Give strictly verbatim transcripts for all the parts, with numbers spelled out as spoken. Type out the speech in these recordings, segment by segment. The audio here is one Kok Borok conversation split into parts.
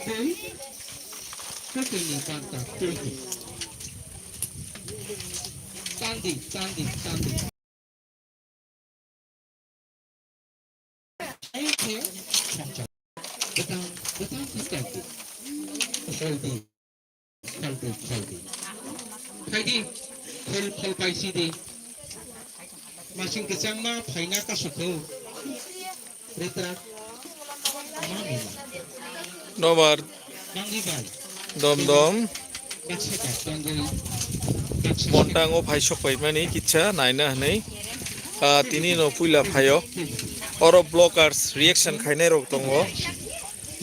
Tei, tei ni banta, tei ni. Tandi, tandi, tandi. Thank you. Bwtang, bwtang khe tandi. Healthy, healthy, healthy. Phaidi, phel, phel paisidi. Masing kwchangma phaina kasukho. Nobar dom dom. Montango phai sok pai mani kitsa naina hwnwi. Ah, tini no puila phaio. Oro bloggers reaction khainai rok tongo.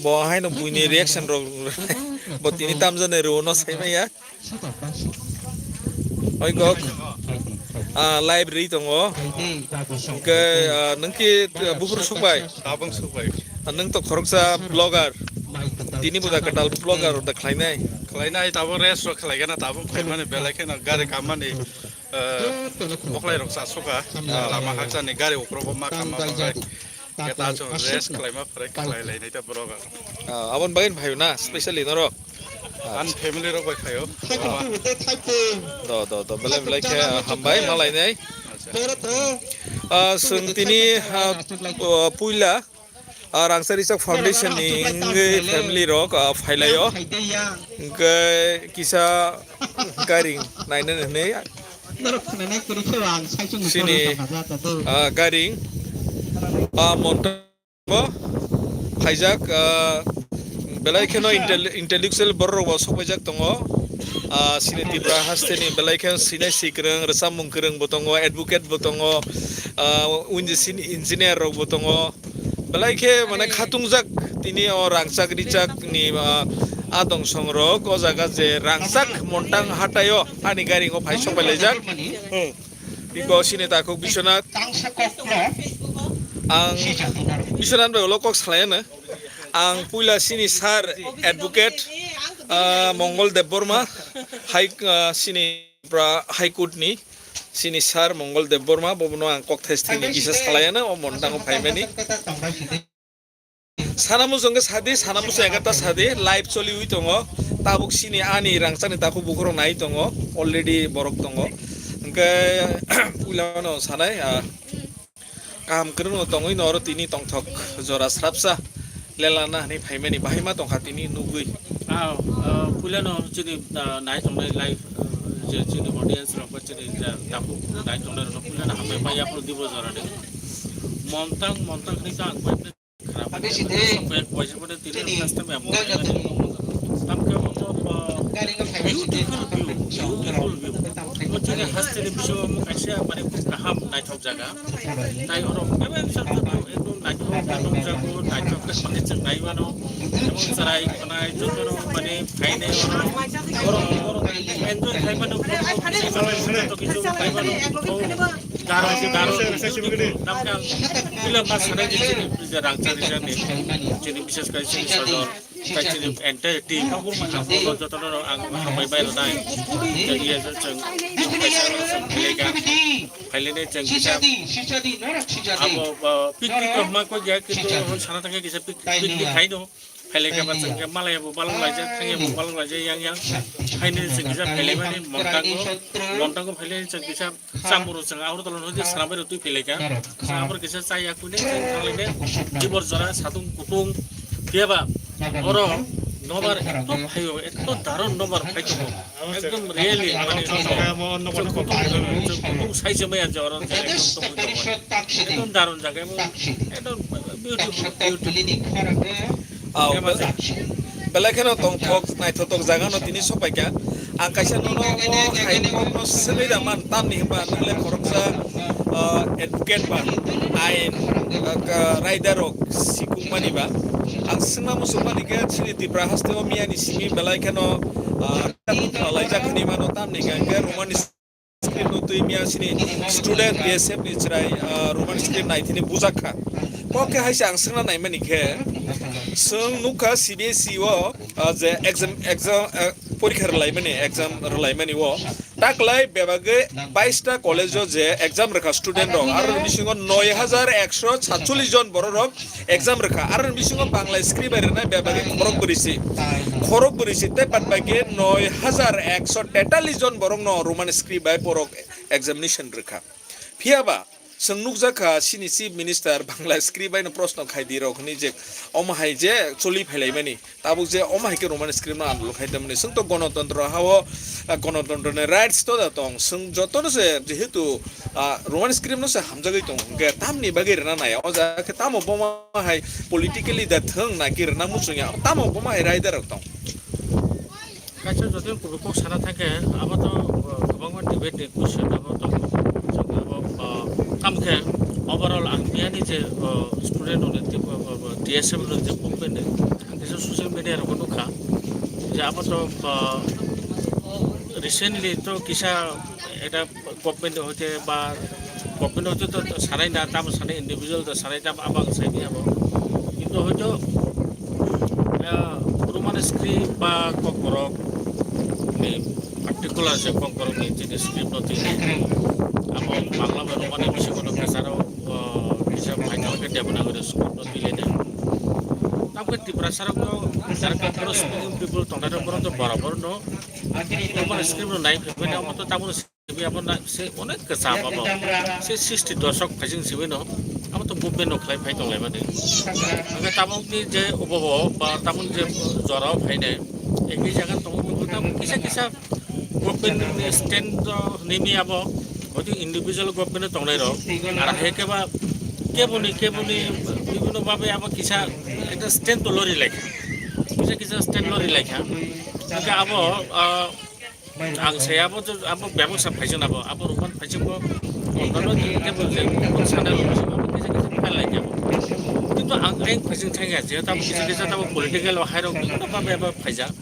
Bo haino buini reaction rok bo tini tamjani rw no sai maya. Oi kok, ah, live ri tongo. Hingke, ah, nung ki, ah, buphuru sukbai? Tabung sukbai. Ah, nung to khoroksa blogger. Tini buda katal blogger da khlainai. Khlainai tabung rest ro khlaigana tabung khlaimani belai kheno gari kamani, eh, boklai rok sa suka. Ah. Lama haksa ni gari ukrok ma kama bagai. Keta chung rest khlaima pore khlai lainai ta borok. Ah, abon bagin phaio na, specially norok? An family rok bai phaio. Do, do, do, belai, belai khe, ah, hambai, ma lainai. Ah, chwng tini, ah, o, puila, ah, Rangchak Rijak Foundation ni wngwi family rok, ah, phailaio. Hingke kisa gari nainani hwnwi Norok khwnanai kwrwi khe ang saichung ni chini, chorong tongkha jata do. Ah, gari, ah, monta bo khaijak, ah, belai kheno intel-, intellectual borok rok bo sok paijak tongo. Ah, chini Tripura haste ni belai khe sinai si kwrwng, rwchapmung kwrwng bo tongo, advocate bo tongo, ah, unjisini engineer rok bo tongo. Belai khe mane khatungjak tini o Rangchak Rijak ni, ah, adong song rok o jaga je Rangchak Montang hatai o ani gari o phai sok pai laijak. Hmm. Biko sini takhuk Biswanath. Ang Biswanath bai ulo kok salai ano. Ang puila sini sir advocate, ah, Mongol Debbarma, hai, ah, sini pra High Court ni sini sir Mongol Debbarma, bobono ang kok thai sthai ni kisa salai ano, o Montang o phaimani. Sana muchung khe sadi, sana muchung ekta sadi, live choliwi tongo. Tabuk sini ani rangchakni takhuk bukhurok nai tongo, already borok tongo. Hwnkhe puilano sanai, ah, kaham kwrwngno tongwi no oro tini tongthok jora srapsa lelana hwnwi phaimani bahai ma tongkha tini nugwi. Ah, ah, puilano chini, ah, nai tongnai live, ah, je chini audience rok ba chini ja takhuk nai tongnai rokno puilano hambai ma yaphuru dibo jora de. Montang, Montang hwnwi ta ang Abo side, tini, gana tini, gari no phai side, beautiful view, beautiful view. Mo chini hasteni bisingo mo kaisa mane khub kaham naithok jaga. Tai oro bebak sa ekdom naithok, naithok jaga, naithok khe mane chwng nai mano. Emon chwrai khwnai jotono mane phainai oro, oro enjoy khai mano, joto kichu khai mano. Daro, daro, namkha, ila ma sanai je chini, je Rangchak Rijak ni, chini bishes kai chini sodor, kai chini entire team, joto no ang hambai bai rwnai. Jadi ya chwng, chwng phailene chwng kisa, abo, ah, picnic rok ma koi ya, kintu sana tangka kisa pic-, picnic khai no. Phailai khe ba chwng khe malai bo balok laijak, thang ya bo balok laijak, yang yang. Haino chwng kisa phailai mani Montango, Montango phailai chwng kisa chamung rok chwng Agartala no je swnamwi rw twi phailai kha. Chwng abor kisa chaya kune chwng thanglai ne. Dibor jora satung kutung phiya ba oro nobar ekto phaio, ekto daron nobar phai tongo. Ekdom really, mane, chwng kutung, chwng kutung sai se maya je oro je ekdom tongwi tongo. Ekdom daron jaga, ekdom beautiful, beautiful. Ah, belai kheno tongthok, naithothok jaga no tini sopaikha. Ang kaisa nono o hai kokno swngwi da man, tamni hwnba nwng le khoroksa, ah, advocate ba, ain, ah, ka-, raida rok sikung mani ba. Ang swngna muchung mani khe chini Tripura haste o miya ni simi belai kheno, ah, laijak hinwi mano, tamni hwnkhe Roman script no twi miya sini student B S F ni chwrai, ah, Roman script nai thini bujak kha. Kok khe hai se ang swngna nai mani khe, chwng nukha C B S E o, ah, je exam, exam, ah, porikha rwlai mani, exam rwlai mani o, Taklai bebagwi baista college-o je exam rwkha student rok, aro bisingo noi hajar ekso satchollish jon borok rok exam rwkha, aro bisingo Bangla script bai rwnai bebagwi khorok bwrwisi, khorok bwrwisi tei bad baki noi hajar ekso tetallish jon borok no Roman script bai borok examination rwkha. Phiya ba, chwng nukjak kha, chini Chief Minister Bangla script bai no proshno khai di rok hwnwi je, omo hai je choli phailaimani, tabuk je omo hai khe Roman script no andolon khai tamni. Chwng to gonotontro ha-o, ah, gonotontro ni rights to da tong. Chwng joto no se, jehetu, ah, Roman script no se hamjagwi tong, hwnkhe tamni bagwi rwna nai. O jaga khe tamo boma hai politically da thwng na ki rwna muchung ya, tamo boma hai raida rok tong. Kaisa jotoni kubui kok sana thangkhe, abo to, uh, kwbangma debate ni question abo tongo. Chwng abo, uh, tamo khe overall ang miyani je, uh, student rokni tei, uh, uh, uh, T S F rokni je movement ni, ang kisa social media rogo nukha je abo to, uh, recently to kisa ekta government hoite ba government hoite to sanai na, tamo sanai individual to sanai tamo abang saidi abo. Kintu hoito, ah, Roman script ba kokborok ni particular je kokborok ni chini script no twi abo Bangla ba Roman ni bisingo no kesaro, ah, kisa final ke Devanagari script no twi lene. Tamo khe Tiprasa rok no jara kokborok speaking people tongnai rok borok to borabor no Roman script no nai phaibai na, omo to tabuk simi abo na se onek kwcham abo. Se sixty doshok phaising simi no abo to movement no khlai phai tong lai mani. Hwnkhe tabuk ni je obo bo ba tabuk je jora o phainai, ekni jaga tongo, bo tabuk kisa kisa government ni stand to nimi abo, hoito individual government tong nai rok. Ar hai khe ba keboni keboni bibhinno bhabe abo kisa ekta stand to lori lai kha, kisa kisa stand lori lai kha. Hwnkhe abo, ah, ang sai abo to, abo bebaksa phaising abo, abo Roman phaising bo, onno table je, sana rok phaising abo, kisa kisa phai lai kha. Kintu ang ain phaising thang ya, je tamo kisa kisa tamo political o hai rok bibhinno bhabe abo phaijak.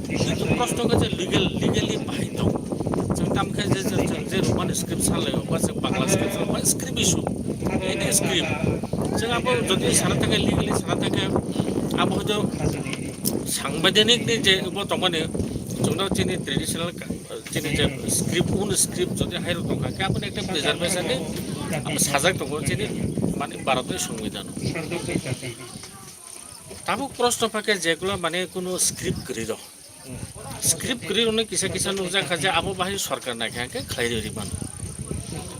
Kintu proshno khe je legal, legally bahai tong. Chwng tamo khe je, je, je, je Roman script salaio, ba chwng Bangla script salaio, ba script issue, any script. Chwng abo jodi sana thang khe, legally sana thang khe, abo hoito sangbaidanik ni je bo tongmani, chwngno chini traditional ka-, chini je script, own script jodi hai rok tongkha khe, aboni ekta preservation ni abo sajak tongo chini, mane, Bharat ni Songbidan o. Tabuk proshno phai khe jegulo, mane, kunu script kwrwi rok. Script kwrwi rokno kisa kisa nukjak kha je abo bahai sorkar naikha hwnkhe khlai rwi mano.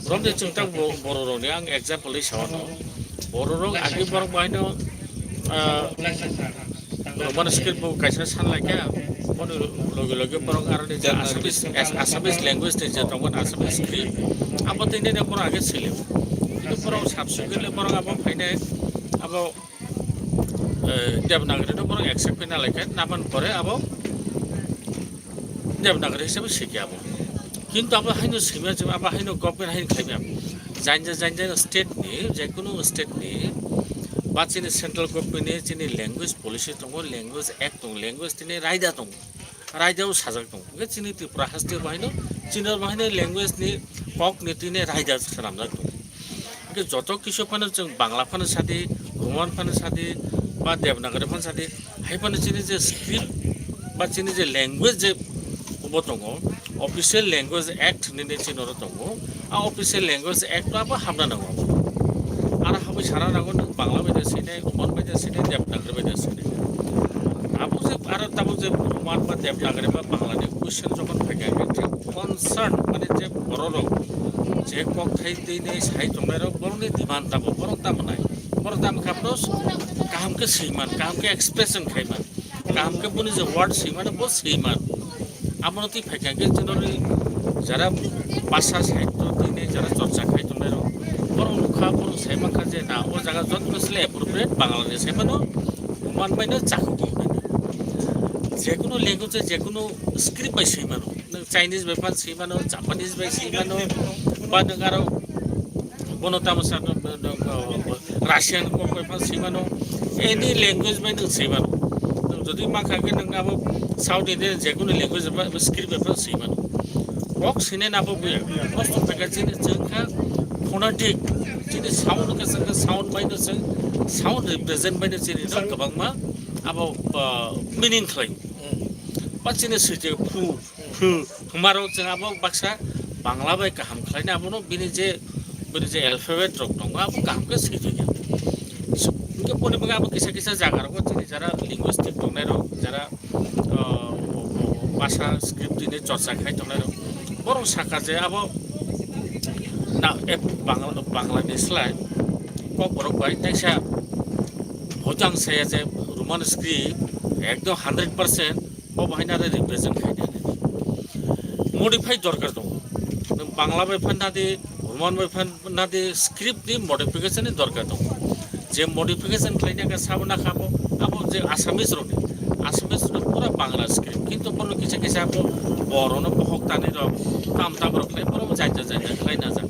Romde chwng ta bo-, borok rokni ang example ri sawano. Borok rok agi borok bahaino, ah, Roman script bo kaisa san laikha, boni loge loge borok aroni je Assamese, As-, Assamese language ni je tongmani Assamese script, abo tini borok age siligo. Kintu borok subsequently borok abo phainai, abo eh, Devanagari no borok accept khe nalai khe, naman pore abo Devanagari hisabe sikhe abo. Kintu abo haino sima je, abo haino government haino khlai abo. Janja janja state ni, je kunu state ni, ba chini central government ni chini language policy tongo, language act tongo, language tini raida tongo. Raida o sajak tongo. Hwnkhe chini Tripura haste bahaino, chini bahaino language ni kok ni tini raida swnamjak tongo. Hwnkhe joto kisu phano chwng Bangla phano sadi, Roman phano sadi, ba Devanagari phano sadi, hai phano chini je script ba chini je language je bo tongo, Official Language Act hinwi chini oro tongo. A Official Language Act o abo hamna nango. Aro habwi sana nango, nwng Bangla bai da sinai, Roman bai da sinai, Devanagari bai da sinai. Abo je aro tamo je Roman ba Devanagari ba Bangla ni question jokhon phaikha, hwnkhe concern, mane je borok rok je kok thai twi nai sai tongnai rok, borok ni demand tamo, borok tamo nai, borok tamo kha phano kaham khe swiman, kaham khe expression khaiman, kaham khe boni je word swimano bo swiman. Abono twi phaikha khe chwngno jara bhasha sahityo twi nai jara chorcha khai tongnai rok, borok nukha, borok saimankha je na o jaga joto sle appropriate Bangla ni saimano, Roman bai no, Chakma bai no. Jekunu language, jekunu script bai swimano. Nwng Chinese bai phan swimano, Japanese bai swimano, ba nwng aro bono tamo sa, Russian kok bai phan swimano, any language bai nwng swimano. Nwng jodi ma kha khe nwng abo South Indian jekunu language bai, script bai phan swimano. Kok swinai na bo buya, kosto phaikha chini chwng kha phonetic, chini sound khe chwng kha sound bai no chwng, sound represent bai no chini no kwbangma abo, ah, meaning khlai. Ba chini switwi phu, Hwnkhe aro chwng abo baksa Bangla bai kaham khlaina abono bini je, bini je alphabet rok tongo abo kaham khe swi tongya. Hwnkhe boni bagwi abo kisa kisa jaga rogo chini jara linguistic tongnai rok, jara, ah, basa script ni chorcha khai tongnai rok, borok sakha je abo na, e, Bangla, Bangla ni slai Kokborok bai teisa hoito ang saya je Roman script ekdom hundred percent bo bahai nare represent khai de. Modify dorkar tongo. Nwng Bangla bai phan nadi, Roman bai phan nadi, script ni modification ni dorkar tongo. Je modification khlaina khe sabo na khabo, abo je Assamese rok ni, Assamese rok pura Bangla script. Kintu bono kisa kisa abo Boro no bohok tani rok, tam tam rok khlai, bono janja janja khlai na jak.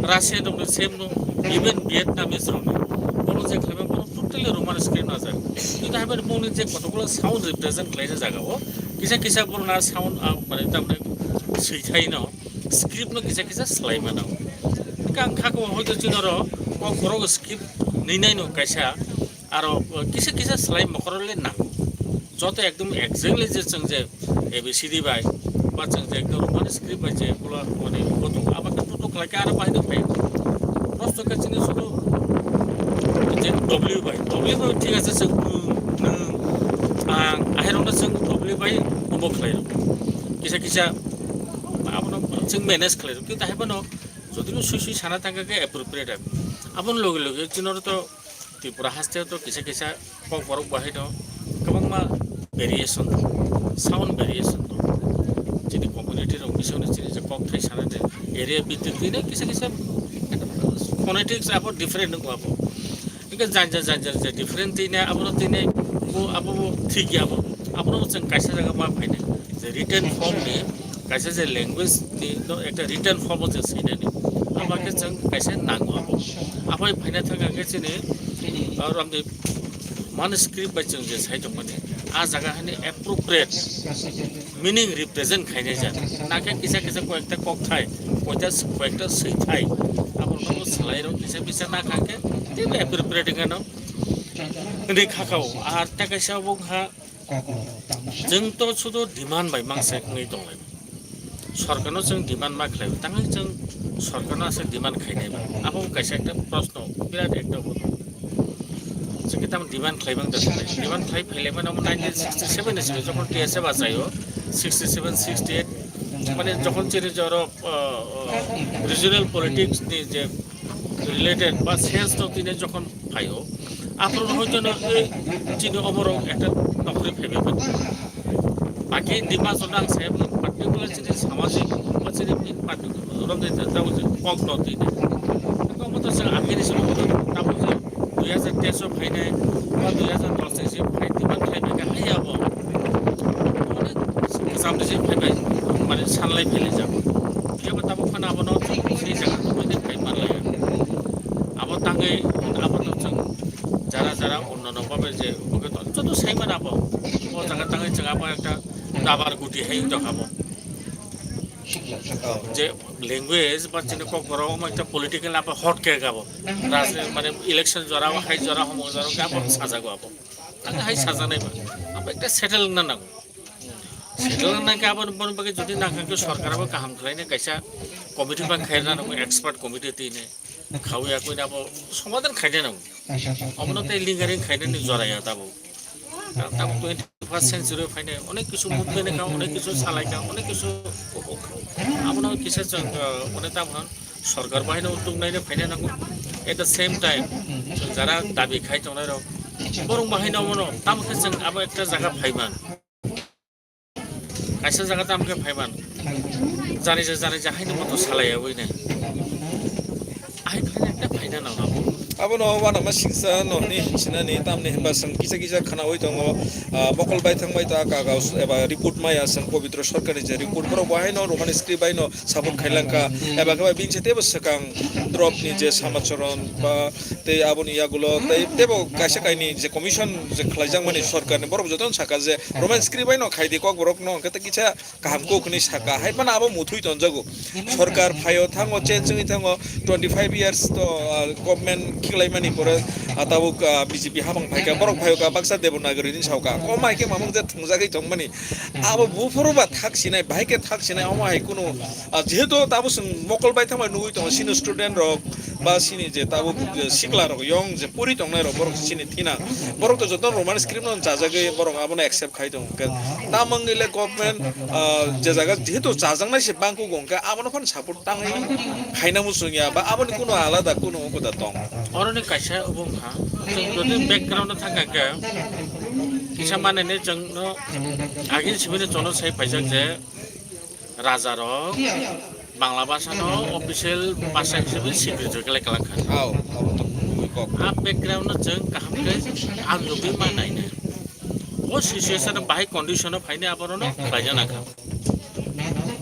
Russian rok ni same no, even Vietnamese rok ni. Bono je khlai bono totally Roman script na jak. Kintu hai bai boni je kotokgulo sound represent khlai na jaga o, kisa kisa bono na sound, ah, mane tamne swi thai no, script no kisa kisa slai mano. Hwnkhe ang kha ko hoito chini oro Kokborok script ni nai no kaisa, aro, uh, kisa kisa slai mokhor le nango. Joto ekdom exactly je chwng je A B C D bai, ba chwng je ekdom Roman script bai je pula mane boto aba khe tutu khlai khe aro bahai no phai. Prosto khe chini sudu je W bai, W bai thik ase chwng, nwng, ang, ahai rok no chwng W bai obo khlai rok. Kisa kisa abono chwng manage khlai rok. Kintu hai bono jodi no sui sui sana thang khe appropriate. Aboni loge loge chini oro to Tripura haste to kisa kisa Kokborok bahai no kwbangma variation, sound variation. Chini community rok bising no chini je kokthai sana de area bhitik twi ne kisa kisa phonetics abo different nung abo. Hingke janja janja je different twi ne abo twi ne bo abo bo thik ya bo. Abo no chwng kaisa jaga ma phai ne je written form ni kaisa je language ni no ekta written form o je swi nani. Abo khe chwng kaisa nango abo. Aphai phaina thang khe chini, ah, ramdi manuscript bai chwng je sai tongmani, ah jaga hani appropriate meaning represent khainai jak. Nakhe kisa kisa koyekta kokthai, koyekta, koyekta swithai, abo no swlai rok kisa kisa nakha khe teibo appropriate wngkha no. Hwnwi kha kha o. Ar tei kaisa bo wngkha, chwng to sudu demand bai mangsa wngwi tonglaio. Sorkarno chwng demand ma khlai, tangwi chwng sorkarno aswk demand khainai ba? Abo kaisa ekta proshno, birat ekta bo. Chwng khe tamo demand khlai bang da khlai? Demand khlai phailai mano nineteen sixty seven ni simi, jokhon T S F achaio, sixty seven, sixty eight, mane jokhon chini je oro, uh, uh, regional politics ni je related ba sales no tine jokhon phaio, aphuru hoito no ei chini omorok ekta nokri phaibai mano. Baki Dima Hasao ang saya particular chini samajik ba chini particular rom de ta uji kok no tine. Kok mo to sa agini sa mo to ta uji dui hajar teis o phainai ba dui hajar dos ni simi phai demand khlai bai kha hai abo. Onek sam de simi phai bai mane sanlai phai lai jak. Phiya ba tabuk phano abono sei jaga tongwi de phai manlaiya. Abo tangwi abo to chwng jara jara onnano babe je joto sai mano abo. O jaga tangwi chwng abo ekta dabar guti hai wng tongkha bo. Je language ba chini kokborok omo ekta political abo hot cake abo. Rajni mane election jora o hai jora homo jora o abo sajago abo. Ang hai sajaknai ba. Abo ekta settle wngna nango. Settle wngna khe abo boni bagwi jodi nangkha khe sorkar abo kaham khlaina kaisa committee ba khairna nango, expert committee tine. Khawi ya koi abo somadhan khaina nango. Omono tei lingering khainani joraya tabuk. Tabuk twenty first century phainai onek kisu movement kha, onek kisu salai kha, onek kisu abono kisa chwng, uh, onek tabuk sorkar bahai no uddog naina phaina nango. At the same time, jara dabi khai tongnai rok, borok bahai no omono tamo khe chwng abo ekta jaga phaiman. Kaisa jaga tamo khe phaiman. Jani ja, jani ja haino moto salai ya wine. Ai phaina ekta phaina nang abo. Abono uanama singsa no hwnwi sinani tamni hinba chwng kisa kisa khwnaui tongo, ah, mokol bai thang bai ta kaga eba report maya chwng Pabitra Sarkar ni je report borok bo haino Roman script bai no support khai lang kha. Eba khe bai bini se teibo swkang drop ni je samacharon ba tei aboni yagulo tei teibo kaisa kaini je commission je khlaijak mani sorkar ni borok jotono saka je Roman script bai no khai di kokborok no hwnkhe tei kisa kaham kok hwnwi saka hai phano abo muthwi tonjago. Sorkar phaio thango, change wngwi thango, twenty five years to, ah, government khiklaimani pore ah, tabuk, ah, B J P habang phaikha, borok phaikha baksa Devanagari ni sauka. Omo hai khe mamung je thungjagwi tongmani. Abo buphuru ba thak sinai, bahai khe thak sinai, omo hai kunu, ah, jehetu tabuk chwng mokol bai thangbai nugwi tongo, sini student rok ba sini je tabuk je sikla rok, yong je puri tongnai rok, borok sini thina. Borok to joto Roman script no chajagwi borok abono accept khai tongo. Hwnkhe tamo wngwi le government, ah, je jaga jehetu chajaknai se bangkuk hwnkhe abono phano support tangwi khaina muchung ya ba aboni kuno alada kuno hoda tong. Oroni kaisa obo wngkha, chwng jodi background o thangkha khe kisa manene chwngno agini simi no chono sai paijak je raja rok Bangla bhasha no official bhasha hisabe sikri joi khe lai kalang kha. Hao, abo to nugwi kok. A background no chwng kaham khe ang nugwi ma nainai. O situation o bahai condition o phainai aborok no khlaina nangkha.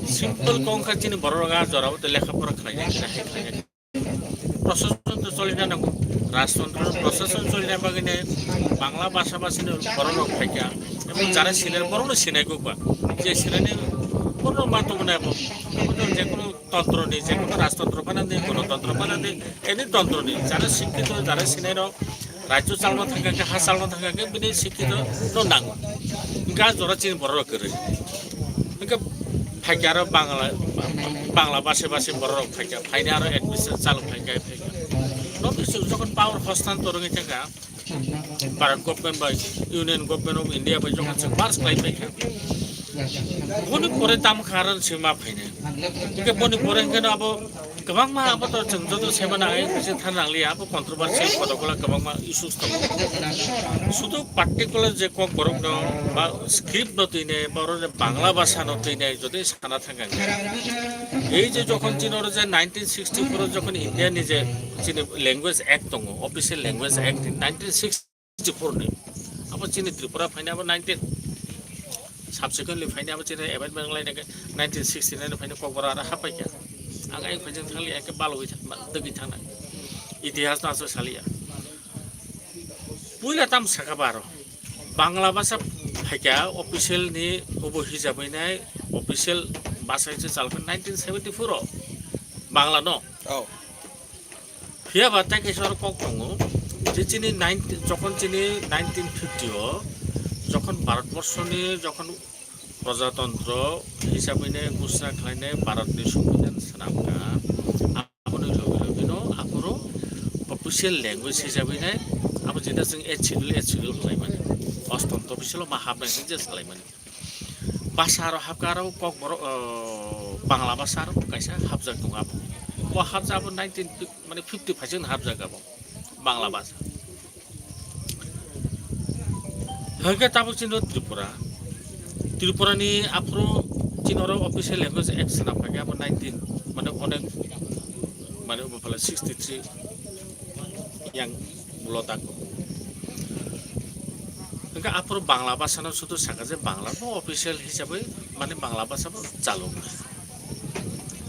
Simple kok wngkha chini borok rok a jora o lekha pora khlainai khe hai khlainai. Prosason to cholina nango. Rajtontro prosason cholina bagwi ne Bangla bhasha bhasini borok rok phaikha. Ebong jara siner borok no sinai kok ba. Je sinani borok ma tongmani abo. Abo to je kono tontro ni, je kono rajtontro phana di, gonotontro phana di, any tontro ni, jara sikkito, jara sinai rok, rajyo chalno thangkha khe, ha chalno thangkha khe, bini sikkito no nango. Hwnkhe a jora chini borok rok kwrwi. Hwnkhe phaikha aro Bangla, Bangla bhasha bhasini borok rok phaikha, phaina aro admission chalu phaikha, phaikha. No bisu jokhon power hostantor wngwi thangkha, Bharat government bai Union Government of India bai jokhon se merge khlai paikha. Boni pore tam karon se ma phainai. Hwnkhe boni pore hwnkhe no abo kwbangma abo to chwng joto sema nangai se than nangliya, abo controversial kotokola kwbangma issues tongo. Sudu particular je Kokborok no ba script no twi ne, ba oro je Bangla bhasha no twi ne, jodi sana thangkha hwnkhe. Ei je jokhon chini oro je nineteen sixty-four o jokhon India ni je chini Language Act tongo, Official Language Act nineteen sixty-four ni. Abo chini Tripura phaina abo nineteen, subsequently phaina abo chini amendment laina khe nineteen sixty-nine phaina Kokborok aro hapaikha. Ang ayang phaijak thangli, ayang khe balwi thang-, dwgwi thangnai. Itihas no aswk saliya. Puila tam saka ba aro. Bangla bhasha phaikha official ni obo hijabwi nai official bhasha se chalkha nineteen seventy-four o Bangla no. Oh. Phiya ba tei kaisa oro kok tongo je chini nineteen, jokhon chini nineteen fifty o jokhon Bharat borsho ni jokhon Prajatantro hisabwi ne gusra khlainai Bharatni Songbidan swnamkha. Aboni logi logi no aphuru official language hisabwi nai abo jeta chwng eighth schedule, eighth schedule khlaimani. Ostom tophisilo ma hapnai hwnwi je salaimani. Basa aro hapkha aro Kokborok, o, Bangla basa aro kaisa hapjak tongo abo. O hapjak abo nineteen fifty, mane fifty phaising hapjak abo Bangla basa. Hwnkhe tabuk chini Tripura. Tripura ni aphuru chini oro official language act swnam phaikhe abo nineteen, mane onek, mane obo phala sixty-three yang ulo tako. Hwnkhe aphuru Bangla basa no sudu saka je Bangla bo official hisabwi mane Bangla basa bo chalok.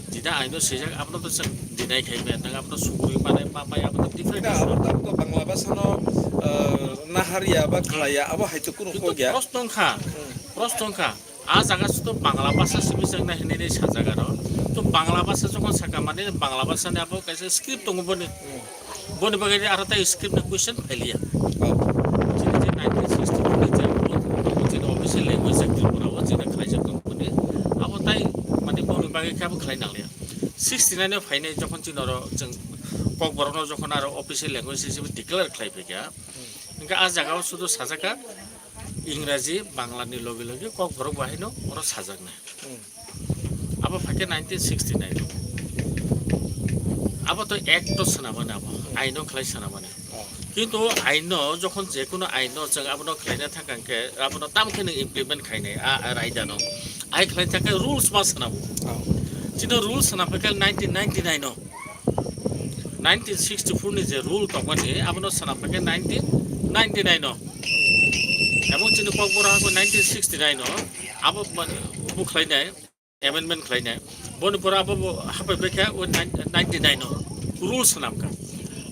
Jida aino swijak, abono to chwng deny khai maya, nang abono sugwi manai ma maya, abono different. Na, abo tak to Bangla bhasha no, eh, naharya ba khlaiya, abo hai to kunu kok ya. Proshno wngkha, hmm, proshno wngkha. A jaga se to Bangla bhasha simi chwng nai hinwi nai sajak aro. To Bangla bhasha jokhon saka mane Bangla bhasha ni abo kaisa script tongo boni. Hmm. Boni bagwi aro tai script ni question phailiya. Oh. Chini je nineteen sixty-four ni je, chini official language je Tripura o, chini khlaijak tong boni. Abo tai, mane, boni bagwi khe abo khlai nangliya. Sixty-nine o phainai jokhon chini oro chwng Kokborok no jokhon aro official language hisabe declare khlai phaikha. Hmm. Hwnkhe a jaga o sudu sajak kha Ingraji, Bangla ni logi logi Kokborok bo haino oro sajaknai. Hmm. Abo phaikhe nineteen sixty-nine. Abo to act to swnamani abo, aino khlai swnamani. Oh. Kintu aino jokhon je kono aino chwng abono khlaina thangkha hwnkhe abono tamo khe nwng implement khainai a, a raida no. Ai khlai thangkhe rules ma swnamo. Oh. Chini rules swnam phaikhe nineteen ninety-nine o. Nineteen sixty-four ni je rule tongmani abono swnam phaikhe nineteen ninety-nine o. Ebong chini Kokborok hako nineteen sixty-nine o abo mane bukhlainai, amendment khlainai. Boni pore abo bo hapai baikha o nine-, ninety-nine o rule swnamkha.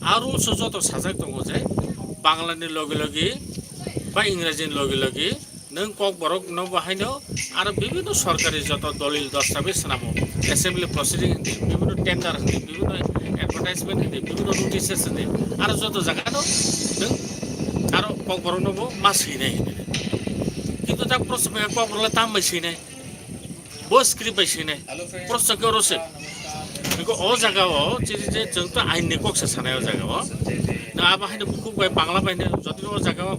A rules o joto sajak tongo je Bangla ni logi logi ba Ingraji ni logi logi nwng Kokborok no bo haino aro bibhinno sorkari joto dolil dostabiz swnamo, assembly proceeding hindi, bibhinno tender hindi, bibhinno advertisement hindi, bibhinno notices hindi, aro joto jaga no Aro kokborokno bo ma swinai hinwi. Kintu ta proshno khe kokborok le tam bai swinai. Bo script bai swinai. Proshno khe oro se. Bikhe o jaga o chini je chwng to ain ni kok se sanai o jaga o. Na abo haino bukhuk bai Bangla bai ne jotoni o jaga o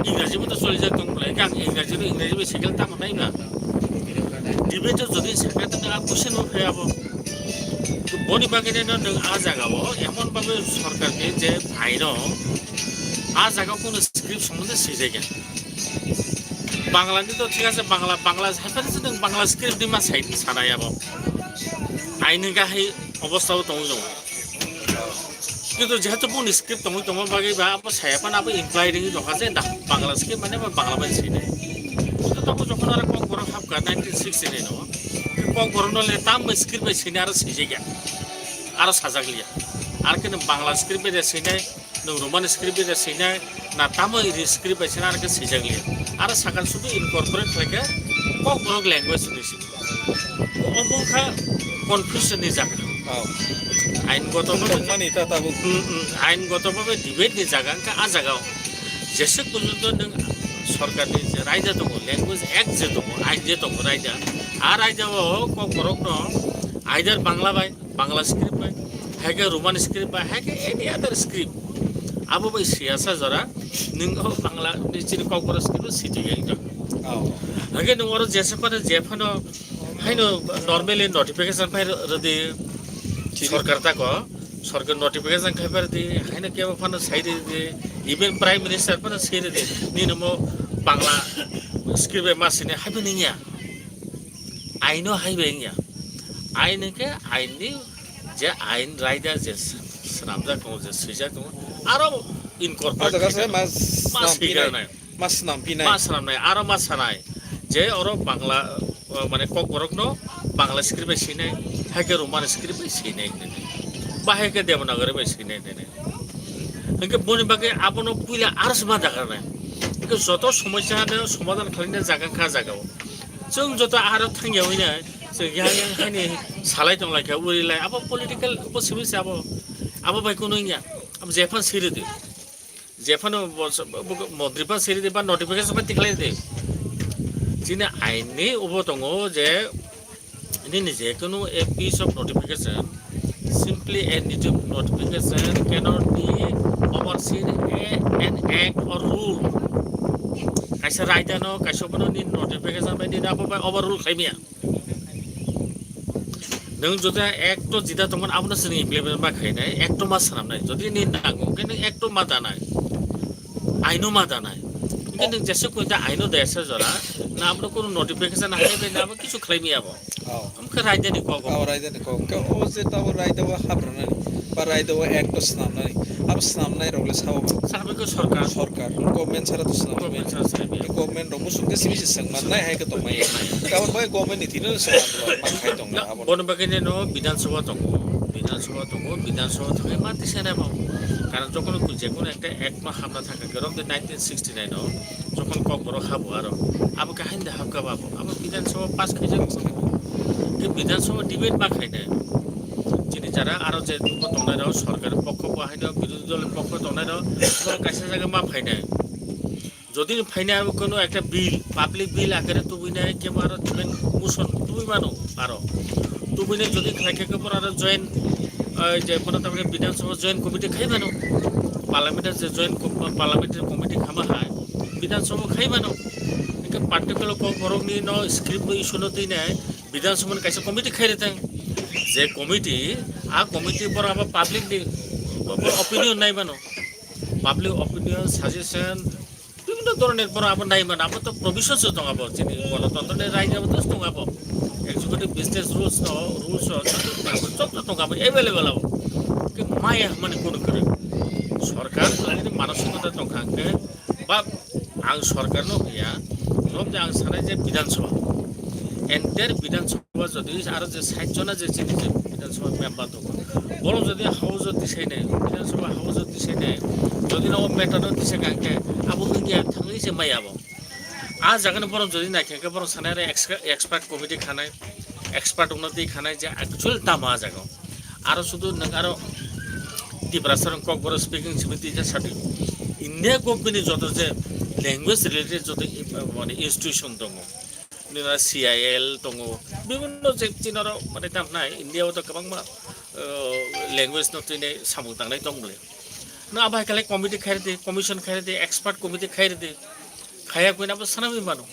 Ingraji bo to choli jak tong bwlai. Ang Ingraji no Ingraji bai sikhe tamo nai ba. Debate o jodi sakha tong a question bo phai abo. Boni bagwi no nwng a jaga o emon bhabe sorkar ni je aino a jaga o kono script sombonde swijak ya. Bangla ni to thik ase, Bangla, Bangla hai phano se nwng Bangla script ni ma sai sanai abo. Aini gahai obostha o tongwi tongo. Kintu jehetu boni script tongwi tongma bagwi ba abo saya phano abo imply ringwi tongkha je na Bangla script mane ba Bangla bai swi nai. To tamo jokhon aro kokborok hapkha nineteen sixty-nine o. Kokborok no le tam bai script bai swi nai aro swijak ya. Aro sajak liya. Ar khe nwng Bangla script bai de swi nai. Nwng Roman script bai swi nai, na tamo iri script bai swi nai, aro khe swijak liya. Aro sakha sudu incorporate khlai khe kokborok language hwnwi swi. Omo wngkha confusion ni jaga. Oh. Ain goto bhabe Tongmani ta tabuk. Hmm, hmm. Ain goto bhabe debate ni jaga wngkha a jaga o. Jeswk porjonto nwng sorkar ni je raida tongo, language act je tongo, ain je tongo raida. A raida o kokborok no either Bangla bai Bangla script bai, hai khe Roman script bai, hai khe any other script. Abo bai siyasa jora, nwng o Bangla ni chini kokborok script siti gai wngkha. Oh. Hai khe nwng oro jesa phano, je phano, haino normally notification phai rwdi Thik. Sorkar tako, sorkar notification khai phai rwdi, haino kebo phano sai rwdi, even Prime Minister phano sai rwdi, nini mo Bangla script bai ma sini hai phano wngya. Aino hai bai wngya. Ain hwnkhe ain ni je ain raida je swnamjak tongo, je swijak tongo, aro incorporate O jaga se khaijak. Mas Ma nam swikar pinai. Nai. Mas nam pinai. Ma swnamnai, aro ma sanai. Je oro Bangla, uh, mane kokborokno Bangla script bai swinai, hai khe Roman script bai swinai hinwi. Ba hai khe Devanagari bai swinai hinwi. Hwnkhe boni bagwi abono puila aro se ma dakarnai. Hwnkhe joto somosya no somadhan khlaina jaga kha jaga o. Chwng joto aro thangya hwnwi nai, chwng yang yang haini salai tong lai kha, uri lai, abo political, abo simi se abo, abo bai kunu wngya, abo jephang siri di. Jephano bo-, bo-, bo-, montri phan siri di ba notification phan tikhlai di. Chini ain ni ubo tongo je nini je kunu a piece of notification, simply a noti-, notification cannot be overseen a, an act or rule. Kaisa raida no, kaisa bono ni notification bai nini abo bai overrule khlai maya. Nwng jodi ekto jida tongmani abono chwng implement ma khainai, ekto ma swnamnai. Jodi nini nango, hwnkhe nwng ekto ma danai. Aino ma danai. Hwnkhe nwng jesa koi ta aino desa jora, na abono kono notification hai bai na abo kichu khlai maya bo. Oh. Hwnkhe raida ni kok. Oh, raida ni kok. Hwnkhe o je tabo raida o habrana ni, ba raida o ekto swnamnani. Abo swnamnai rok le sao bo. Sabo khe sorkar. Sorkar. Government sara to swnam. Government sara swnam ya. Government rok musuk khe simi se swng mannai hai khe tong maya. Kabo bai government ni thino swng ma khai tong na abo. Bono bagwi no Bidhan Sabha tongo. Bidhan Sabha tongo. Bidhan Sabha thangwi ma tisa nai bo. Karon jokhon je kono ekta act ma hamna thangkha khe rok de nineteen sixty-nine o. Jokhon kokborok habo aro. Abo khe hain de habka babo. Abo Bidhan Sabha pass khaijak. Khe Bidhan Sabha debate ma khainai. Chini jara aro je bo tongnai rok, sorkar pokho bo haino birodhi dol pokho tongnai rok, bo kaisa jaga ma phainai. Jodi ni phainai abo kono ekta bill, public bill akare tubui nai, kebo aro tubui motion tubui mano aro. Tubui nai jodi khlai khe kebo aro join, eh, je kono tamni Bidhan Sabha join committee khai mano. Parliament je join co-, parliamentary committee khama hai Bidhan Sabha khai mano. Hingke particular kok borok ni no script bo issue no twi nai. Bidhan Sabha ni kaisa committee khai rwthang. Je committee, a committee borok abo public ni bo-, bo opinion nai mano. Public opinion, suggestion, bibhinno dhoronor borok abo nai mano. Abo to provisions o tong abo. Chini Ganatantro ni raijyo abo to tong abo. Executive business rules no, rules o joto tong abo, available abo. Ke maya mani kono kwrwi. Sorkar jodi manosikota tong kha hwnkhe, ba ang sorkar no hoya, norok je ang sanai je Bidhan Sabha. Entire Bidhan Sabha jodi aro je sait jona je chini je Bidhan Sabha member tongo, borok jodi house o tisai nai, Bidhan Sabha house o tisai nai, jodi no matter no tisai kha hwnkhe abo wngya thangwi se maya bo. A jaga ni borok jodi nai kha hwnkhe borok sanai aro extra-, expert committee khanai, expert wngna twi khanai je actual tamo a jaga o. Aro sudu nwng aro Tiprasa rok Kokborok speaking simi twi sadi. India government ni joto je language related joto i-, mane institution tongo. Nina C I L tongo. Bibhinno je chinaro mane tamnai India o to kwbangma, uh, language no twi samung tangnai tong bole. No abo hai kale committee khairdi, commission khairdi, expert committee khairdi. Khaya kuina bo sanami mano.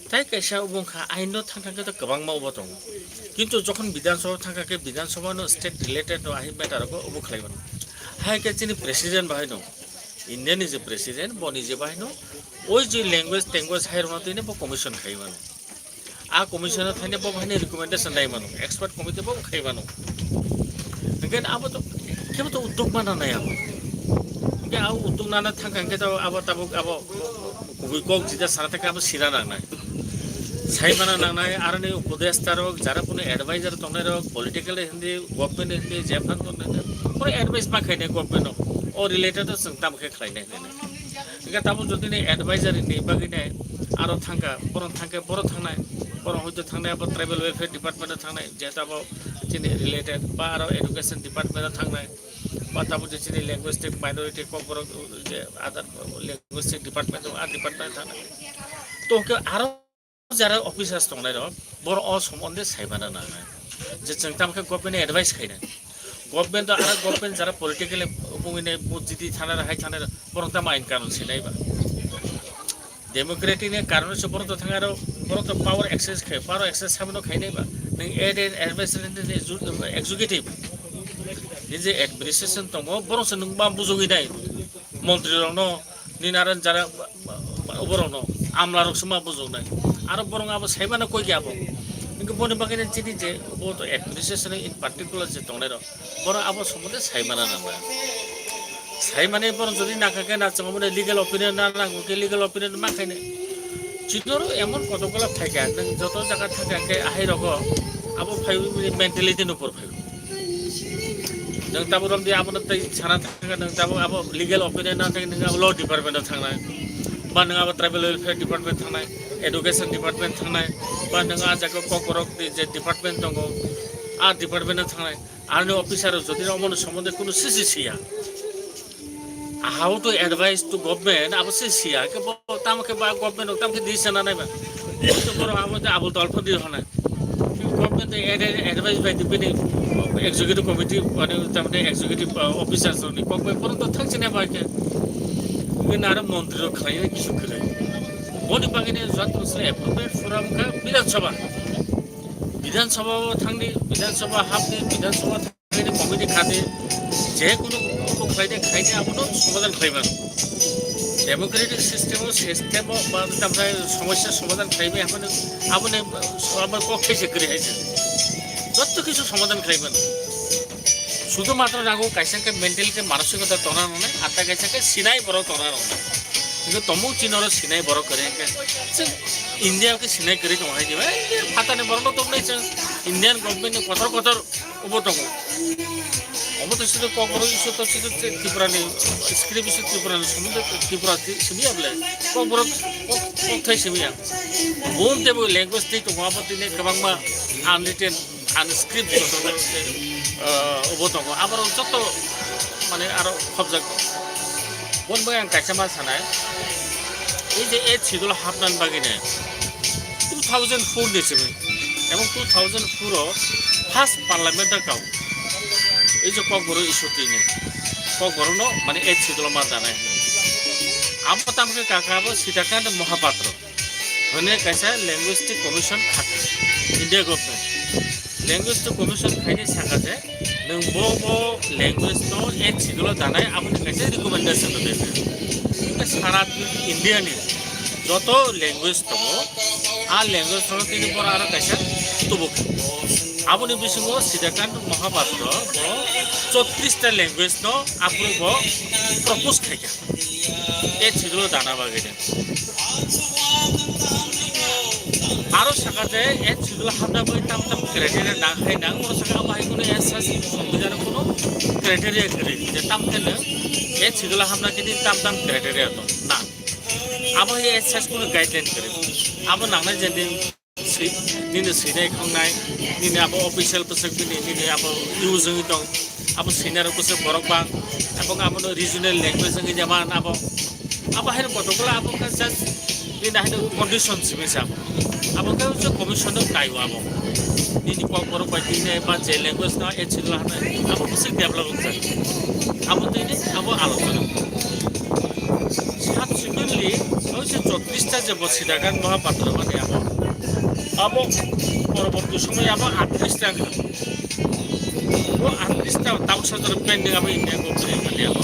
Tai kaisa obo wngkha aino thangkha khe to kwbangma obo tongo. Kintu jokhon Bidhan Sabha thangkha khe Bidhan Sabha no state related no ahi matter rogo obo khlai mano. Hai khe chini president bahai no, India ni je president, bo ni je bahai no, oi je language, language hai rokno twi bo commission khai mano. A commission no thaini bo bahai ni recommendation nai mano, expert committee bo khai mano. Hingke abo to, kebo to uddog mana nai abo. Hingke abo uddog nana thangkha hingke to abo tabuk abo kubui kok jida sana thangkha abo sina nangnai. Sai mana nangnai, aroni upodesta rok, jara kunu advisor tongnai rok, political hindi, government hindi, jephan tongnai rok, kunu advice ma khainai government no. O related to chwng tamo khe khlainai hinwi. Hingke tamo jodi ni advisor ni bagwi nai aro thangkha, boron thangkhe boro thangnai, boron hoito thangnai abo tribal welfare department o thangnai, jehetu abo chini related ba aro education department o thangnai. Ba tabuk je chini linguistic minority Kokborok je other linguistic department, a department thang. To ke aro jara officers tongnai rok, boro o somonde saimana nangnai. Je chwng tamo khe government advice khainai. Government to aro government jara politically bungine bujidi thanai hai thanai, borok tamo ain kanun sinai ba. Democratic ni karon se borok to thang aro, borok to power access khai, power access samano khainai ba. Nang aid and advisory ni executive. Ni je administration tongo, borok se nung ba bujogwi nai. Montri rokno, ni naran jara, borokno, amla rok se ma bujognai. Aro borok abo saimano koi khe abo. Nang boni bagwi chini je, bo to administration in particular je tongnai rok. Borok abo somonde saimana nangla. Saimani borok jodi nakha khe na chwng omo legal opinion na nango khe legal opinion ma khainai. Chidoro emon kotogola phaikha, nang joto jaga thangkha khe ahai rogo abo phaiwi mentality no por phaiwi. Nang tabo romdi abono tei sana thangkha, nang tabo abo legal opinion na thangkha, nang abo law department o thangnai. Ba nang abo tribal welfare department thangnai, education department thangnai, ba nang a jaga kokborok ni je department tongo, a department o thangnai. Arni officer rok jodi omono somonde kunu sisi siya. How to advise to government, abo se siya. Ke bo tamo ke ba government rok tamo ke di sana nai ba. Bo to boro abo te abul tolpon di hona. Government to ad-, advice by the bini executive committee, mane tamne executive, uh, officers rok ni kok bai poro to thang sene ba ke. Ke nara montri rok khlai kisu khlai. Boni bagini jat musle appropriate forum ka Bidhan Sabha. Bidhan Sabha o thangdi, Bidhan Sabha hapdi, Bidhan Sabha thangdi, committee khadi, je kunu kok khlaide khlaide abono somadhan khlaiman. Democratic system o, system o ba tamthai somosya somadhan khlaimai abono, abono, abono kok khaise kwrwi haise. Jotto kisu somadhan khlaiman. Sudhu matro nango kaisa khe mentality, manosikota tona rwnai, ata kaisa khe sinai borok tona rwnai. Hingke tomung chini oro sinai borok kwrwi hingke chwng India ke sinai kwrwi tongo hai diba? Ei, phatani borok no tongmani chwng Indian government ni kotor kotor obo tongo. Obo to sido Kokborok issue to sido Tripura ni script issue, Tripura ni somondo Tripura simi ya bole. Kokborok kok, kok thai simi ya. Bun tebo language tei tongo abo tini kwbangma unwritten, unscript, uh, obo tongo. Aborok joto mane aro khobjak. Bon bai ang kaisa ma sanai. Ei je eighth schedule hapnani bagwi ne two thousand four ni simi. Ebong two thousand four o first parliament o kau. Ei je Kokborok issue tini. Kokborok no mane eighth schedule ma danai. Abo tamkhe kaka abo Sitakanto Mohapatro. Hwnwi kaisa linguistic commission khaka India government. Linguistic commission khaini saka je nwng bo bo language no eighth schedule o danai aboni kaisa recommendation rwdi. Sara India ni joto language tongo, a language no tini boro aro kaisa tubuk. Aboni bisingo Sitakanto Mohapatro bo chottrish ta language no aphuru bo propose khaikha. Eighth schedule dana bagwi de. Aro saka je eighth schedule hamna bagwi tam tam criteria nang hai nang, oro saka abo hai kuno as such songbidhano kuno criteria kwrwi je tam khe nang eighth schedule hamna khe tam tam criteria tong nang. Abo hai as such kuno guideline kwrwi. Abo nangnai je nini swi-, nini swinai khangnai, nini abo official bwswk bini, nini abo use wngwi tong. Abo senior bwswk borok bang, abo abono regional language wngwi jeman abo, abo haino kotokgola abo khe just bini haino condition simi sa. Abo khe se commission no kaiwa abo. Nini kok borok bai tine ba je language no echilo hwnwi abo bwswk develop wngjak. Abo tini abo alochona. Subsequently, oise chotris ta je bo Sidagan Mohapatra mani abo. Abo poroborti somoy abo atris ta wngkha. Bo atris ta tabuk sajora pending abo India government mani abo.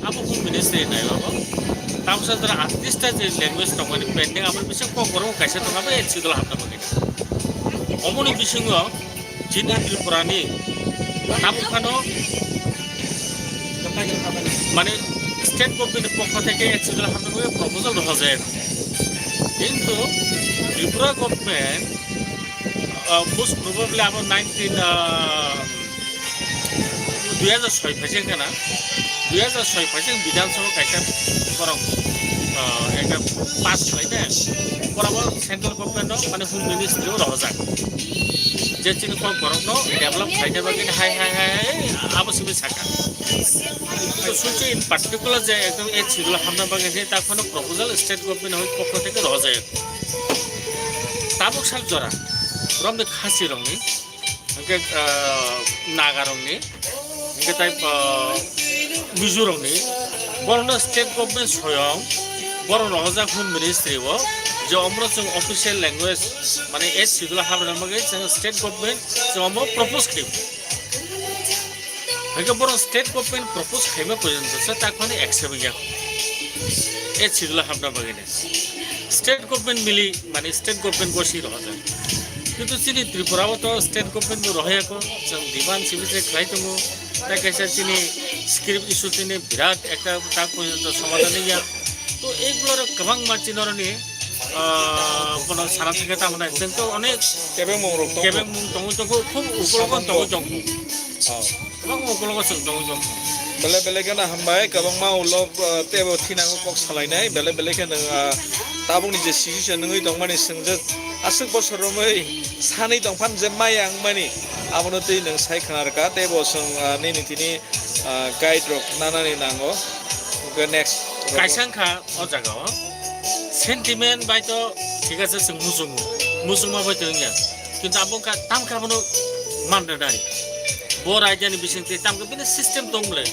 Abo Home Ministry nai abo. Tabuk sajora atris ta je language tongmani pending abo bisa kok borok kaisa tong abo echilo hapna bagwi. Omoni bisingo Chini Tripura ni tabuk phano mane state government ni pokho theke echilo hapna bagwi proposal rohorjak. Kintu Tripura government, uh, most probably abo nineteen, uh, dui hajar soi phaising khana, dui hajar soi phaising Bidhan Sabha kaisa borok, ah, ekta pass khlainai, borok bo central government o mane Home Ministry o rohorjak. Je chini kok borok no develop khlaina bagwi hai, hai, hai, hai, abo simi saka. To suchi in particular je ekdom e chirlo hamna bagwi je ta phano proposal state government hoi pokho theke rohorjak. Tabuk sak jora, romni khasi rokni, hingke, ah, Naga rokni, hingke tai, ah, Mizo rokni, borokno state government soyong, borok rohorjak Home Ministry o, je omoro chwng official language, mane eighth schedule habna bagwi chwng state government chwng omo propose khlaio. Hingke borok state government propose khaima porjonto se tak phano accept wngya. Eighth schedule habna bagwi ne. State government mili, mane state government gosi rohorjak. Kintu chini Tripura o to state government bo rohoyako, chwng demand simi se khlai tongo. Tai kaisa chini script issue tini birat ekta tak porjonto somadhan ya. To egulo kwbangma chini oroni, ah, bono sana thangkhe tamo nai. Chwng to onek kebengmung rok tongo. Kebengmung tongwi tongo, khub ukologo tongwi tongo. Oh. Kwbangma ukologo chwng tongwi tongo. Belai belai kheno hambai, kwbangma ulo, ah, teibo thinango kok salainai, belai belai kheno, ah, tabukni je situation wngwi tongmani chwng je aswk bosor romwi sanwi tongphano je maya wngmani, abono twi nwng sai khna rwkha, teibo chwng, ah, nini tini, ah, guide rok nanani nango. Hwnkhe next rok. Kaisa wngkha o jaga o. Sentiment bai to thik ase, chwng muchungo, muchungma bai to wngya. Kintu abo wngkha, tamkhe abono man rwnai. Bo raida ni bisingtwi tamkhe bini system tong bwle.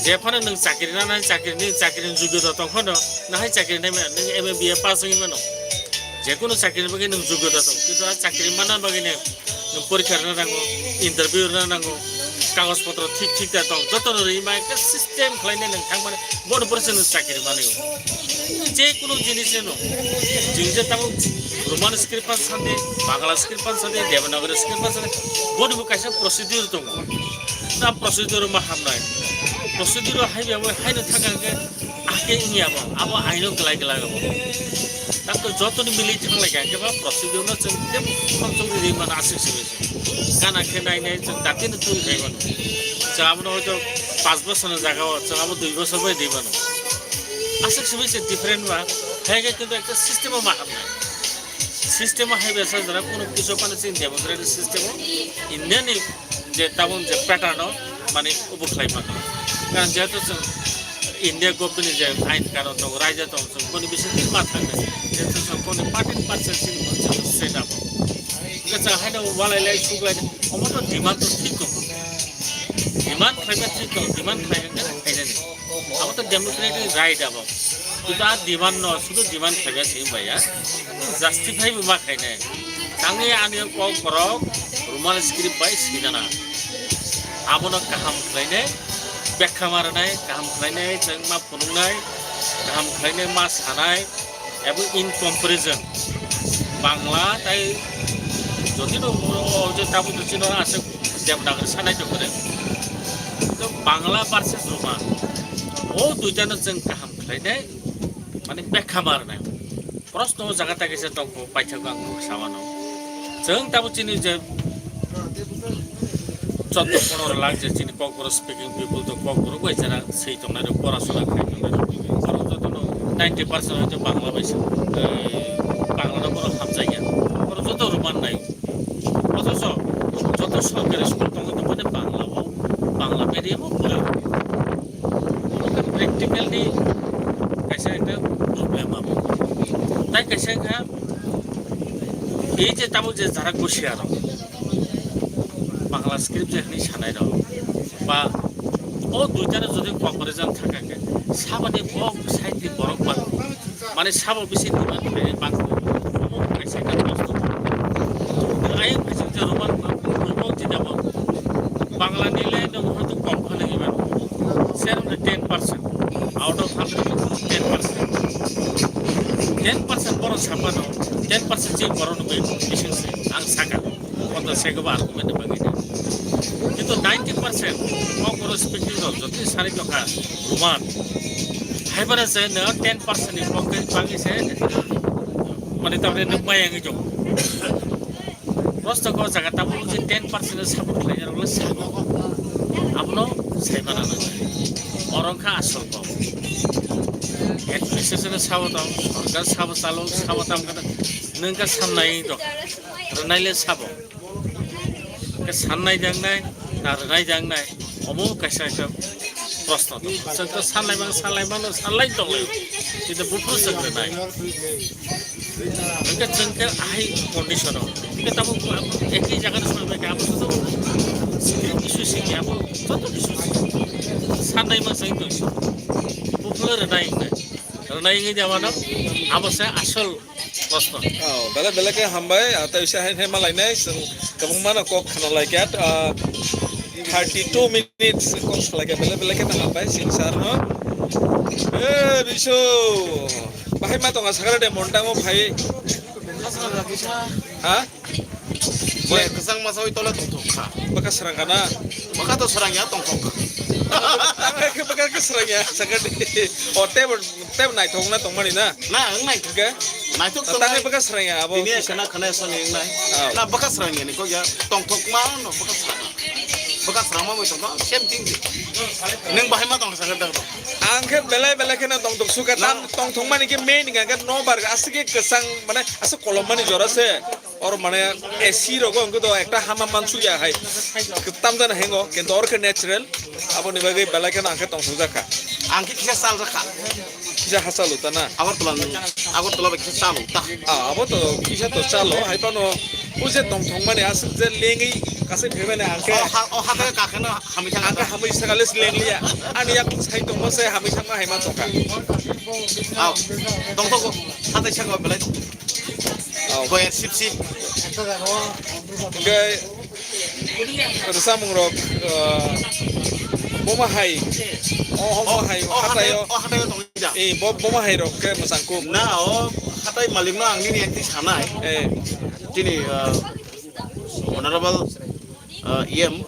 Je phano nwng chakri nanai, chakri ni, chakri ni jogota tong phano, nahai chakri nai mano, nwng M A B A pass wngwi mano. Je kunu chakri ni bagwi nwng jogota tong, kintu a chakri manna bagwi nwng porikha rwna nango, interview rwna nango, kagoj potro thik thik ta tong, joto no rwima ekta system khlainai nwng thangmani, bono porikha nwng chakri manwi. Je kunu jinis no, jing je tabuk Roman script pan sandi, Bangla script pan sandi, Devanagari script pan sandi, bono bo kaisa procedure tongo. Na procedure ma hamnai. Procedure hai ba bo hai no thang khe, ake wngya bo, abo aino kwlai kwlai abo. Tam to joto ni mili thang lai khe ba procedure no chwng tei khoroksa ri mano aswk se. Gana khe nai nai chwng dati no twi khai mano. Chwng abono hoito panch bosor ni jaga o chwng abo dui bosor bai ri mano. Aswk se se different ba, hai khe kintu ekta system o ma hamnai. System o hai besa jora kunu kisu phano chini democratic system o India ni je tabuk je pattern o mane obo khlai mano. Karon jehetu chwng India government ni je ain kanun tongo, raida tongo, chwng boni bisingtwi ma thangkhe jehetu chwng boni party ni party chini state abo. Hwnkhe chwng haino walai lai suglai omo to demand to thik tongo. Demand khlaiba thik tongo, demand khlai hwnkhe khainani. Abo to democratic right abo. Kintu a demand no, sudu demand khlaiya se baya. Justify bo ma khainai. Tangwi ani kok borok Roman script bai sinana. Abono kaham khlainai, bekha ma rwnai, kaham khlainai, chwng ma phunuknai, kaham khlainai, ma sanai, abo in comparison. Bangla tai jodi no o je tabuk chino aswk Devanagari sanai to kore. To Bangla versus Roman. O duita no chwng kaham khlainai, mane bekha ma rwnai. Proshno o jaga ta kisa tongkho paithakgo ang nuk sawano. Chwng tabuk chini je chwddo pondro lakh je chini Kokborok speaking people to Kokborok bai jara sei tongnai rok, porasona khai tongnai rok. Borok joto no ninety percent hoito Bangla bai se, eh, Bangla no borok hamjakya. Borok joto Roman nai. Othocho joto sorkari school tongo tongmani Bangla o, Ei je tabuk je jara Kosia rok, Bangla script je hwnwi sanai rok, ba o duitano jodi comparison thangkha khe, saboni bo side ni borok ba, mane sabo bisi demand khlai bangkho, omo kaisa ekta prosto. Ayang phaising je Roman, Roman jida bo Bangla ni line no hwnkhe kom phano iman. Share hwnkhe ten percent. Out of hundred, ten percent. Ten percent borok saphano, ten percent je borok nugwi bising se ang saka. Kotor sego ba argument bagwi de. Kintu ninety percent kok borok speaking rok jotoni sari tokha Roman. Hai bara se no ten percent ni kok bagwi se mane tamni nuk mayang jok. Prosto ko jaga tabuk je ten percent support khlainai rok le sabo. Abono sai mana nang. Oro wngkha asol kok. Administration sabo tong, sorkar sabo chalo, sabo tam kana nung ka samnai do. Rwnai le sabo. Ke sannai jangnai, na rwnai jangnai. Omo kaisa kaisa proshno tong. Chwng to sannai mang, sannai mano, sannai tonglai. Kintu buphuru chwng rwnai. Hwnkhe chwng khe ahai condition o. Hwnkhe tabuk ekhi jaga ni songbai kha, abo joto issue simi, abo joto issue simi. Sannai ma chwng to issue. Buphuru rwnai hwnkhe. Rwnai hwnkhe jama no, abo se asol proshno. Oh, belai belai khe hambai, ah, tei se hai hai malainai, chwng kwbangma no kok khna lai khe, ah, thirty two minutes kok salai khe, belai belai khe hambai, chini sir no. Eh, bisu, bahai ma tonga sakra de montango phai. Ha? Bwlai kwchang masa oi tole tongthok kha. Bwkha srang kana? Bwkha to srang ya, tongthok kha. Bwkha khe srang ya, sakra de. O table Tei bo naithok wngna tongmani na? Na, wng naithok. Hwnkhe? Naithok tongmani. Tangwi bwkha srang ya abo. Tini kisa khana, khana soni wng nai. Oh. Na bwkha srang ya ni kok ya. Tongthok ma no bwkha srang. Bwkha srang ma bai tongthok, same thing di. Nwng bahai ma tong sakha tong. Ang khe belai belai kheno tongthok sukha. No. Tam tongthok mani khe main hwnkha khe no bar aswk khe kwchang mane aswk kolom mani jora se. Oro mane A C rogo wngkhe to ekta hama mansukya hai. Tamjani hengo, kintu oro khe natural. Aboni bagwi belai kheno ang khe tongsokjak kha. Ang khe kisa chal jakha. Kisa ha chalo ta na? Agartala, Agartala bai kisa chalo ta. Ah, abo to kisa to chalo, hai phano o je tongthok mani aswk je lengwi kasai phaimani ang khe. O ha, o ha khe kakheno hamwi thang ang khe ta. Hamwi sakha le lengliya. Ani yak sai tongma se hamwi thangma hai ma tongkha. Aw, tongthok, hatai sakha belai tongthok. Oh. Boyer sip sip. Hwnkhe rwchapmung rok, uh, boma hai, oh, oh, boma hai, oh, hatai o, oh, hatai o tongwi da. Eh, bo-, boma hai rok khe mwchang kuk. Na, o hatai malik no ang nini ekti sanai. Eh. Tini, uh, honorable, uh, E M.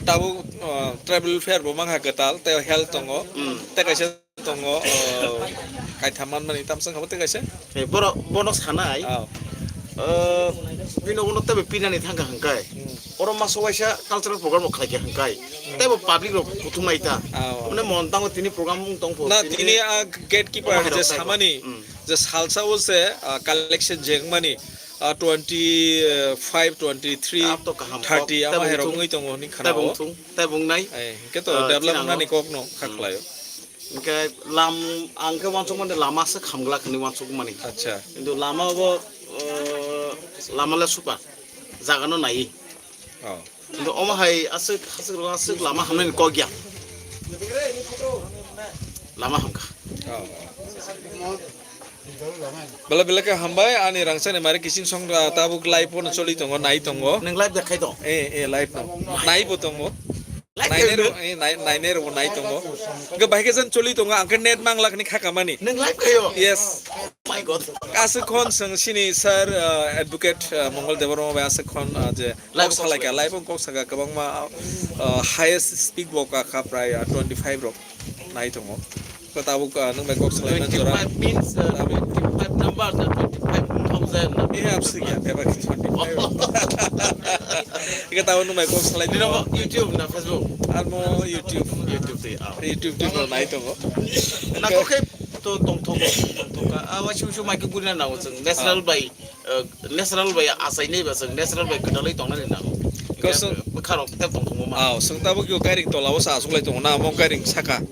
Tabuk, uh, tribal welfare bo mangha kwtal, tei health tongo. Hmm. Tei kaisa tongo, o, kaitham manmani tamsa wngkha bo tei kaisa. Eh, borok, bono sanai. Oh. O, bino uno tebe pinani thangkha hwnkhe. Hmm. Oro masa waisa cultural program rok khlaikha hwnkhe. Hmm. Tebo public rok kuthumai ta. Oh. Mane mon tango tini program wng tongpho, na, tini tini a gatekeeper omo hai je rok taibo samani, hmm, je salsa o se, ah, collection je wngmani, ah, twenty five, twenty three, ah, to kaham thirty, kok, ama tebo hai rok wngthung, wngwi tongo hwnwi khana tebo o. Wngthung, tebo wngnai. Eh, hwnkhe to, ah, development chinano nani kok no kha khlaio. Hwnkhe lam-, ang khe uansukmani lama se khamglak hwnwi uansukmani. Acha. Kintu lama bo, uh, lama le super. Jaga no naiwi. Oh. Kintu omo hai aswk, aswk, aswk lama hamnani kok ya. Lama hamkha. Oh. Belai belai khe hambai, ani rangchakni mari kiching song, ah, tabuk live-o no choli tongo, nai tongo. Nwng live dekhai tong? Eh, eh, live no. Nai bo tongo. Live nainai tongo? Rok, eh, nai-, nainai rok bo nai tongo. Hwnkhe bahai khe jan choli tongo, ang khe net manglak ni kha kamani. Nwng live khaio? Yes. Oh my God. Aswk khon chwng sini sir, ah, advocate, ah, Mongol Debbarma bai aswk khon, ah, je Live kok salaikha, live-o kok saka kwbangma, uh, highest speed bo ka kha prai, uh, twenty five rok nai tongo. Ko tabuk, uh, nwng bai kok salaimani jora. Twenty five means, uh, tabuk twenty five number na twenty five thousand na? Eh, absik ya, tebak twenty five. Ika tabuk nwng bai kok salai. Nino YouTube na Facebook? Amo YouTube. YouTube te, ah. YouTube te nai tongo. Na kok khe to tongthok, tongthok ka. Ah, waisi waisi mai khe gurina nango chwng. National bai. Uh, natural bai achainai ba chwng natural bai kwtalwi tongnani nango. Kosong. Bwkha rok tei tongthokma ma. Aw, chwng tabuk yo gairing tola o sa achuk lai tongo na, omo gairing saka.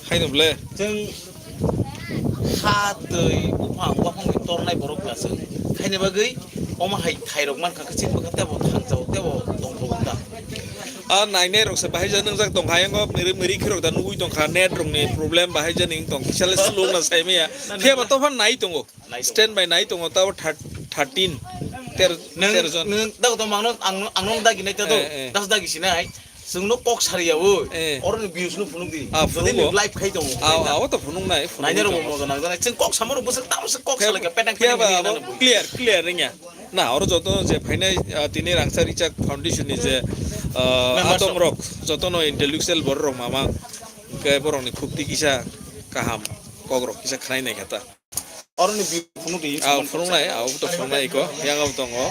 Haino ble. Chwng ha twi buphang waphangni tornai borok kwlasa. Khaina bagwi omo hai thairok mankha khe chini bwkha tebo thangjao tebo tongthok wngkha. A nainai rok se bahai ja nwngjak tongkha, yango miri miri khirok da nugui tongkha, net rok ni problem bahai ja ning tong kisa le slow na sai maya. Phiya ba tophan nai tongo. Nai tongo. Stand by nai tongo, tabo thir-, thirteen, ter-, Nang, tero jon. Nang, dago to mangno, ang, ang nong dagi nai to, Eh, eh. Das dagi sinai. Sungno kok sariya o. Eh. Oro ni views no phunuk di. Ah, jodi phunuk ni o. Live khai tongo. Ah, ah, o to phunuk nai, phunuk Naina ro tongo. Mo nang jana. Sung kok samoro busuk tamo se kok Phiya, salaka petang phiya petang ba ni abo nang. Clear, clear ringya. Na, oro joto je phainai, ah, tini Rangchak Richard Foundation ni je, ah, Members atom of rok, joto no intellectual borok rok mama, ke borok ni khukti kisa kaham, kok rok kisa khnai nai kha ta. Oro ni bi phunuk di. Ah, phunuk nai, ah, to phunuk nai ko, yang abo tongo.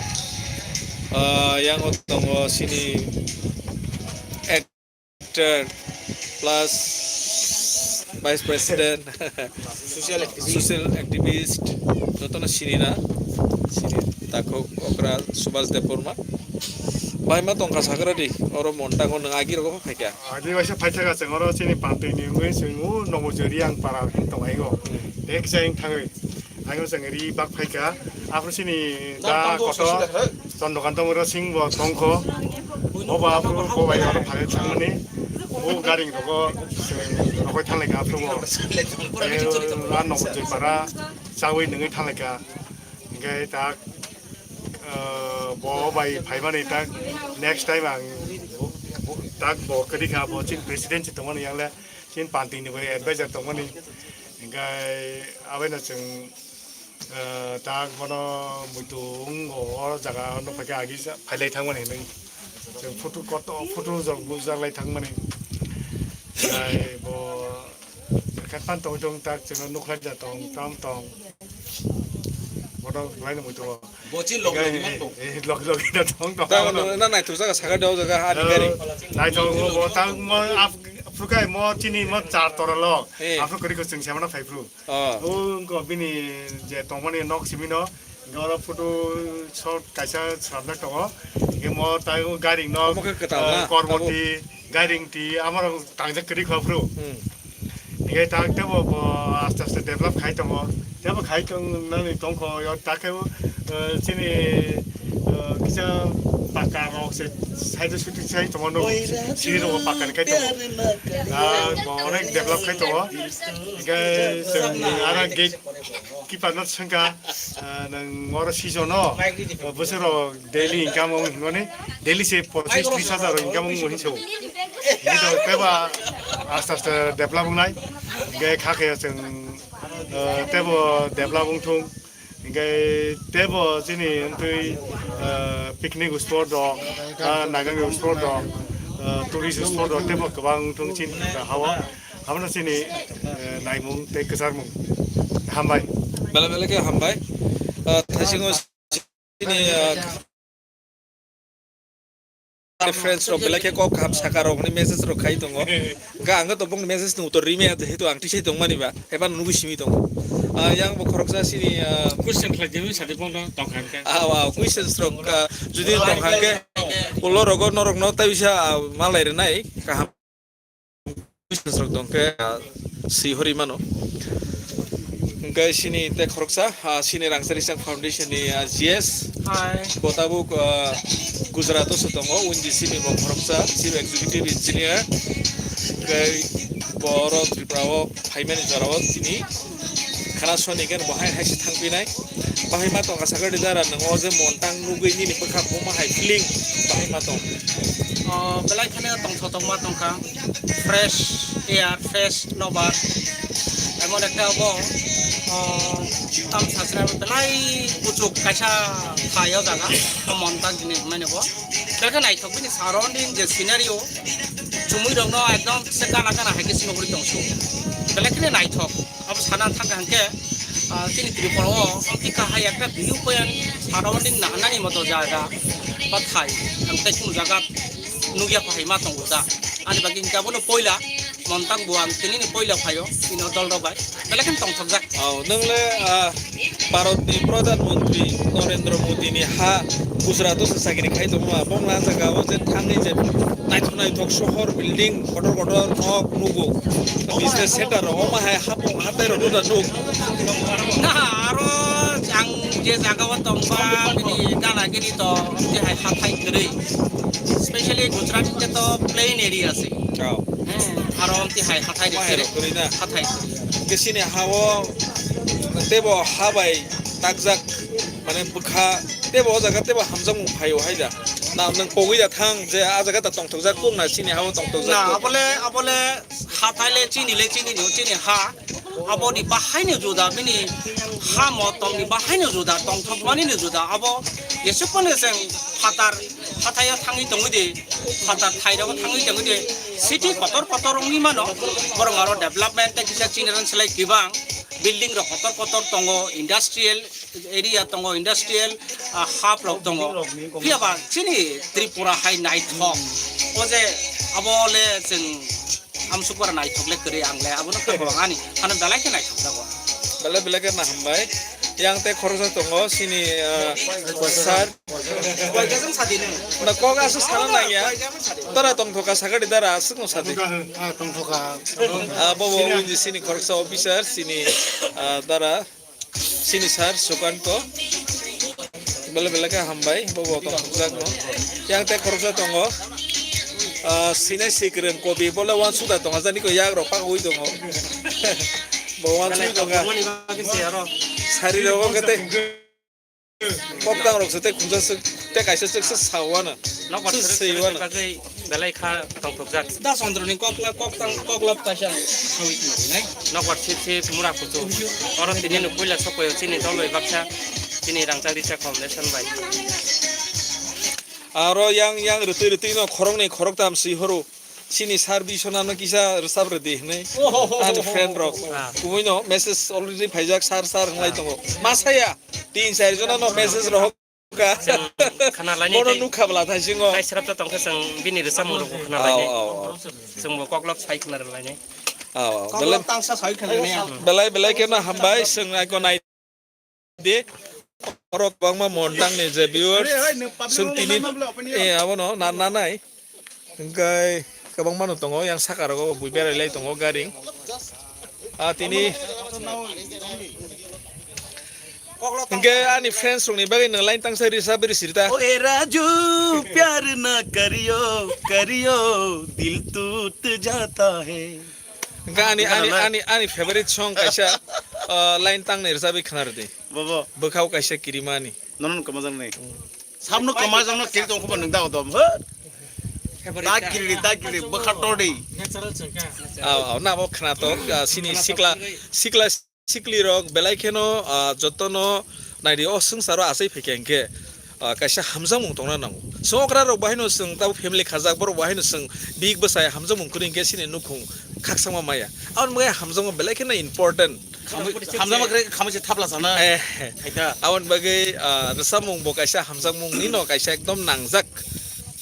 Ah, yang abo tongo sini Director plus Vice President, Social activist. Social activist, jotono sini na, sini takhuk okra Subhas Debbarma. Bai ma tongkha sakra di, oro montango nwng agi rogo phaikha. Agi waisa phaikha ka chwng oro chini pantwi ni wngwi chwng u nogo jori ang para hin tong aigo. Hmm. Ek jai thangwi. Ang chwng ri bak phaikha. Aphuru sini da koto Chandrakanta Mura Singh bo tongkho. Bo ba aphuru bo bai aro phare thangmani. Bo garing rogo rokoi thanglai ka aphuru bo. Ba nogo joi para chawi nungwi thanglai ka. Hingke tak, eh, bo bai phaimani tak next time ang tak bo kwrwi kha bo chini president se tongmani yang le. Chini panting ni bai advisor tongmani. Hingke abai no chwng, eh, tak bono muitu wng o jaga no phaikhe agi sa phailai thangmani hinwi. Chwng photo koto photo jok bujak lai thangmani. Hingke bo khe pan tong tong tak chwng nukhlai ja tong tam tong. Bono belai no muitu o. Bochi log log man tong. Eh, log log na tong tong. Ta no na nai tu jaga saga do jaga ha ni gari. Nai tong bo ta mo af-, afru kai mo chini mo char tora lo. Eh. Afru kori ko chwng semana phai phru. Oh. O ko bini je tongmani nok simino. Goro photo shot kaisa sramjak tongo. Ge mo tai o gari nok, Omo khe kwtal eh, na? Korboti, gairing ti amaro tangjak kwrwi kha phru. Hmm. Hingke tak tebo bo aste aste develop khai tongo. Tebo khai tong nani tongkho yo take, eh, chini, eh, kisa paka rok se side shooting sai tongo no. Siri rok paka ni khai tongo. Ah, bo onek develop khai tongo. Hingke chwng ara gate keeper no swngkha, ah, nang oro season o, ah, bwswk rok daily income wng hinmani, daily se pochis tris hajar income wng hinwi se o. Hingke to tebo aste aste develop wngnai. Hingke kha khe chwng, ah, tebo develop wngthung. Hingke tebo chini wngtwi, ah, picnic spot rok, ah, nagang spot rok, ah, tourist spot rok tebo kwbang wngthung chini ha o. Abono chini, ah, naimung tei kwcharmung. Hambai. Belai belai khe hambai. Ah, thaisingo chini, ah, friends rok belai khe kok kaham saka rok ni message rok khai tongo. Ga ang to bong message ni utor ri maya, jehetu ang tisai tong mani ba, eba nugui simi tongo. Ah, yang bo khoroksa sini, ah, Question khlai di, sadi bong tong kha khe. Ah, wow, questions rok, ah, jodi tong kha khe, ulo rogo norok no tai bisa, ah, malai rwnai kaham. Business rok tong khe, ah, si hori mano. Hingke sini te khoroksa, ah, sini Rangchak Richard Foundation ni, ah, G S. Hi. Bo tabuk, ah, Gujarat o se tongo, O N G C ni bo khoroksa, Chief Executive Engineer. Hingke bo oro Tripura o phaimani jora o tini khana soni khe bo hai hai se thangpinai. Bahai ma tongkha sakha de dara, nwng o je montang nugui nini bwkha buma hai feeling bahai ma tong. O, belai kheno tongthotok ma tongkha, fresh air, fresh nobar, emon ekta obo, o, tam sasra belai kuchuk kaisa thai o jaga, o montang jini mane bo. Belai khe naithok bini surrounding je scenario, chumui rokno ekdom se gana gana hai khe sino guri tongsu. Belai kheno naithok. Abo sana thangkha hwnkhe, ah, chini Tripura o amtwi kahai ekta view point surrounding naharnani moto jaga ba thai, ang tei kunu jaga nukya phaima tongo da. Ani bagwi hwnkhe abono poila Montang bo ang tinini poila phaio, ino dol rok bai. Belai khe tongthokjak. Oh, nwngle, ah, Bharatni Pradhan Mantri Narendra Modini ha Gujarat o se chakri khai tongma, bongla jaga o je thangwi je naithok naithok sohor, building, kotor kotor nok nugo. Business center rok, omo hai hapung hatai rok nuda nuk. Na, aro ang je jaga o tongba, bini gana gini to, je hai hathai kwrwi. Specially Gujarat hwnkhe to plain area se. Oh. Hmm, aro amtwi hai hathai Omo hai rok kwrwi na? Hathai. Hwnkhe chini ha-o teibo ha bai takjak, mane bwkha teibo o jaga teibo hamjakmung phaio hai da. Na nwng pogwi da thang je a jaga da tongthokjak kuk na chini ha-o tongthokjak Na, kuk. Abole, abole hathai le chini le chini no, chini ha. Aboni bahaino juda, bini ha motongni bahaino juda, tongthokmanino juda. Abo jesukmano chwng phatar, hathaio thangwi tongwi di, phatar thairogo thangwi tongwi di, city kotor kotor wngwi mano, borok aro development tei kisa chini ran selai kibang, building rok kotor kotor tongo, industrial area tongo, industrial, ah, hub rok tongo. Phiyaba chini Tripura hai naithok, o je abo le chwng Amsukbar naithok le kwrwi ang le abono khe bo ani, ano belai khe naithok jago. Belai belai khe na hambai. Yang tei khoroksa tongo chini, ah, sir. Koyekjon sadi nung. Na kok aswk sana nangya. Dara tongthoka sakadi dara aswk no sadi. Ah, tongthoka. Ah, bobo wngdi chini khoroksa officer chini, ah, dara. Chini sir Sukanto. Belai belai khe hambai, bobo tongthokjak no. Yang tei khoroksa tongo. Ah, sinai sikreng kobi bole uansukda tongo, jani ko yak rok pagwi tongo. Bo uansuk tongo. Sari rok khe tei koktang rok se tei khunsa se tei kaisa se se sawano. Nokbar se seri seri seiwano. Bagwi belai kha tongthokjak. Da Chandra ni kok la kok tang kok lap kaisa sawi tong nai. Nokbar sip sip mura kuchu. Oro tini no puila sokoyo chini dol bai baksa chini Rangchak Risa Foundation bai. Aro yang yang rwtwi rwtwi no khoroknwi khoroktam si horo. Chini sir Biswanath no kisa rwchap rwdi hinwi. Ohohoho. Ani friend rok. Ah. Kubui no message already phaijak sir sir hinlai tongo. Ma saya tin char jona no message rohok. Chwng khna lainai Bono tei nukha bwla thaisingo. Kaisrap ta tongkhe chwng bini rwchapmung rokbo khna lainai. Ao, ao, ao. Chwngbo koklop sai khna rwlainai. Ao, ao. Koklop Belai, tangsa sai khna lainai ang. Belai, belai kheno hambai, chwng aiko nai de. Oro kwbangma mon tangni je viewers, chwng tini, eh, abono na, na nai. Hingkai kwbangma no tongo, yang saka rogo bui berai lai tongo gari. Ah, tini Hingke ani friends rokni bagwi nwng line tangsa risa biri sirita. Oye Raju, pyar na kariyo, kariyo, dil toot jata hai. Hingke ani, ani, ani, ani favorite song kaisa, uh, line tangnai risa bai khna rwdi. Bobo. Bwkhao kaisa kirimani. Nono kwmajak nai. Samno kwmajak no kiri tong khuma nwng da odom, ho? Ta kiri, ta kiri, bwkha todi. Aw, aw, na bo khna to, uh, sini sikla, sikla Sikli rok belai kheno, ah, jotono naidi o swngcharo achai phaikha hinkhe, ah, kaisa hamjakmung tongna nango. Chwng okra rok bahaino chwng tabo family khajak, borok bahaino chwng big bwsai hamjakmung kwrwi hinkhe chini nukhung khakchangma maya. Aboni bagwi hamjakma belai kheno important. Hamjakma kwrwi khamwi se thapla sana. Eh. Khaikha. Aboni bagwi, ah, rwchapmung bo kaisa hamjakmung nino kaisa ekdom nangjak.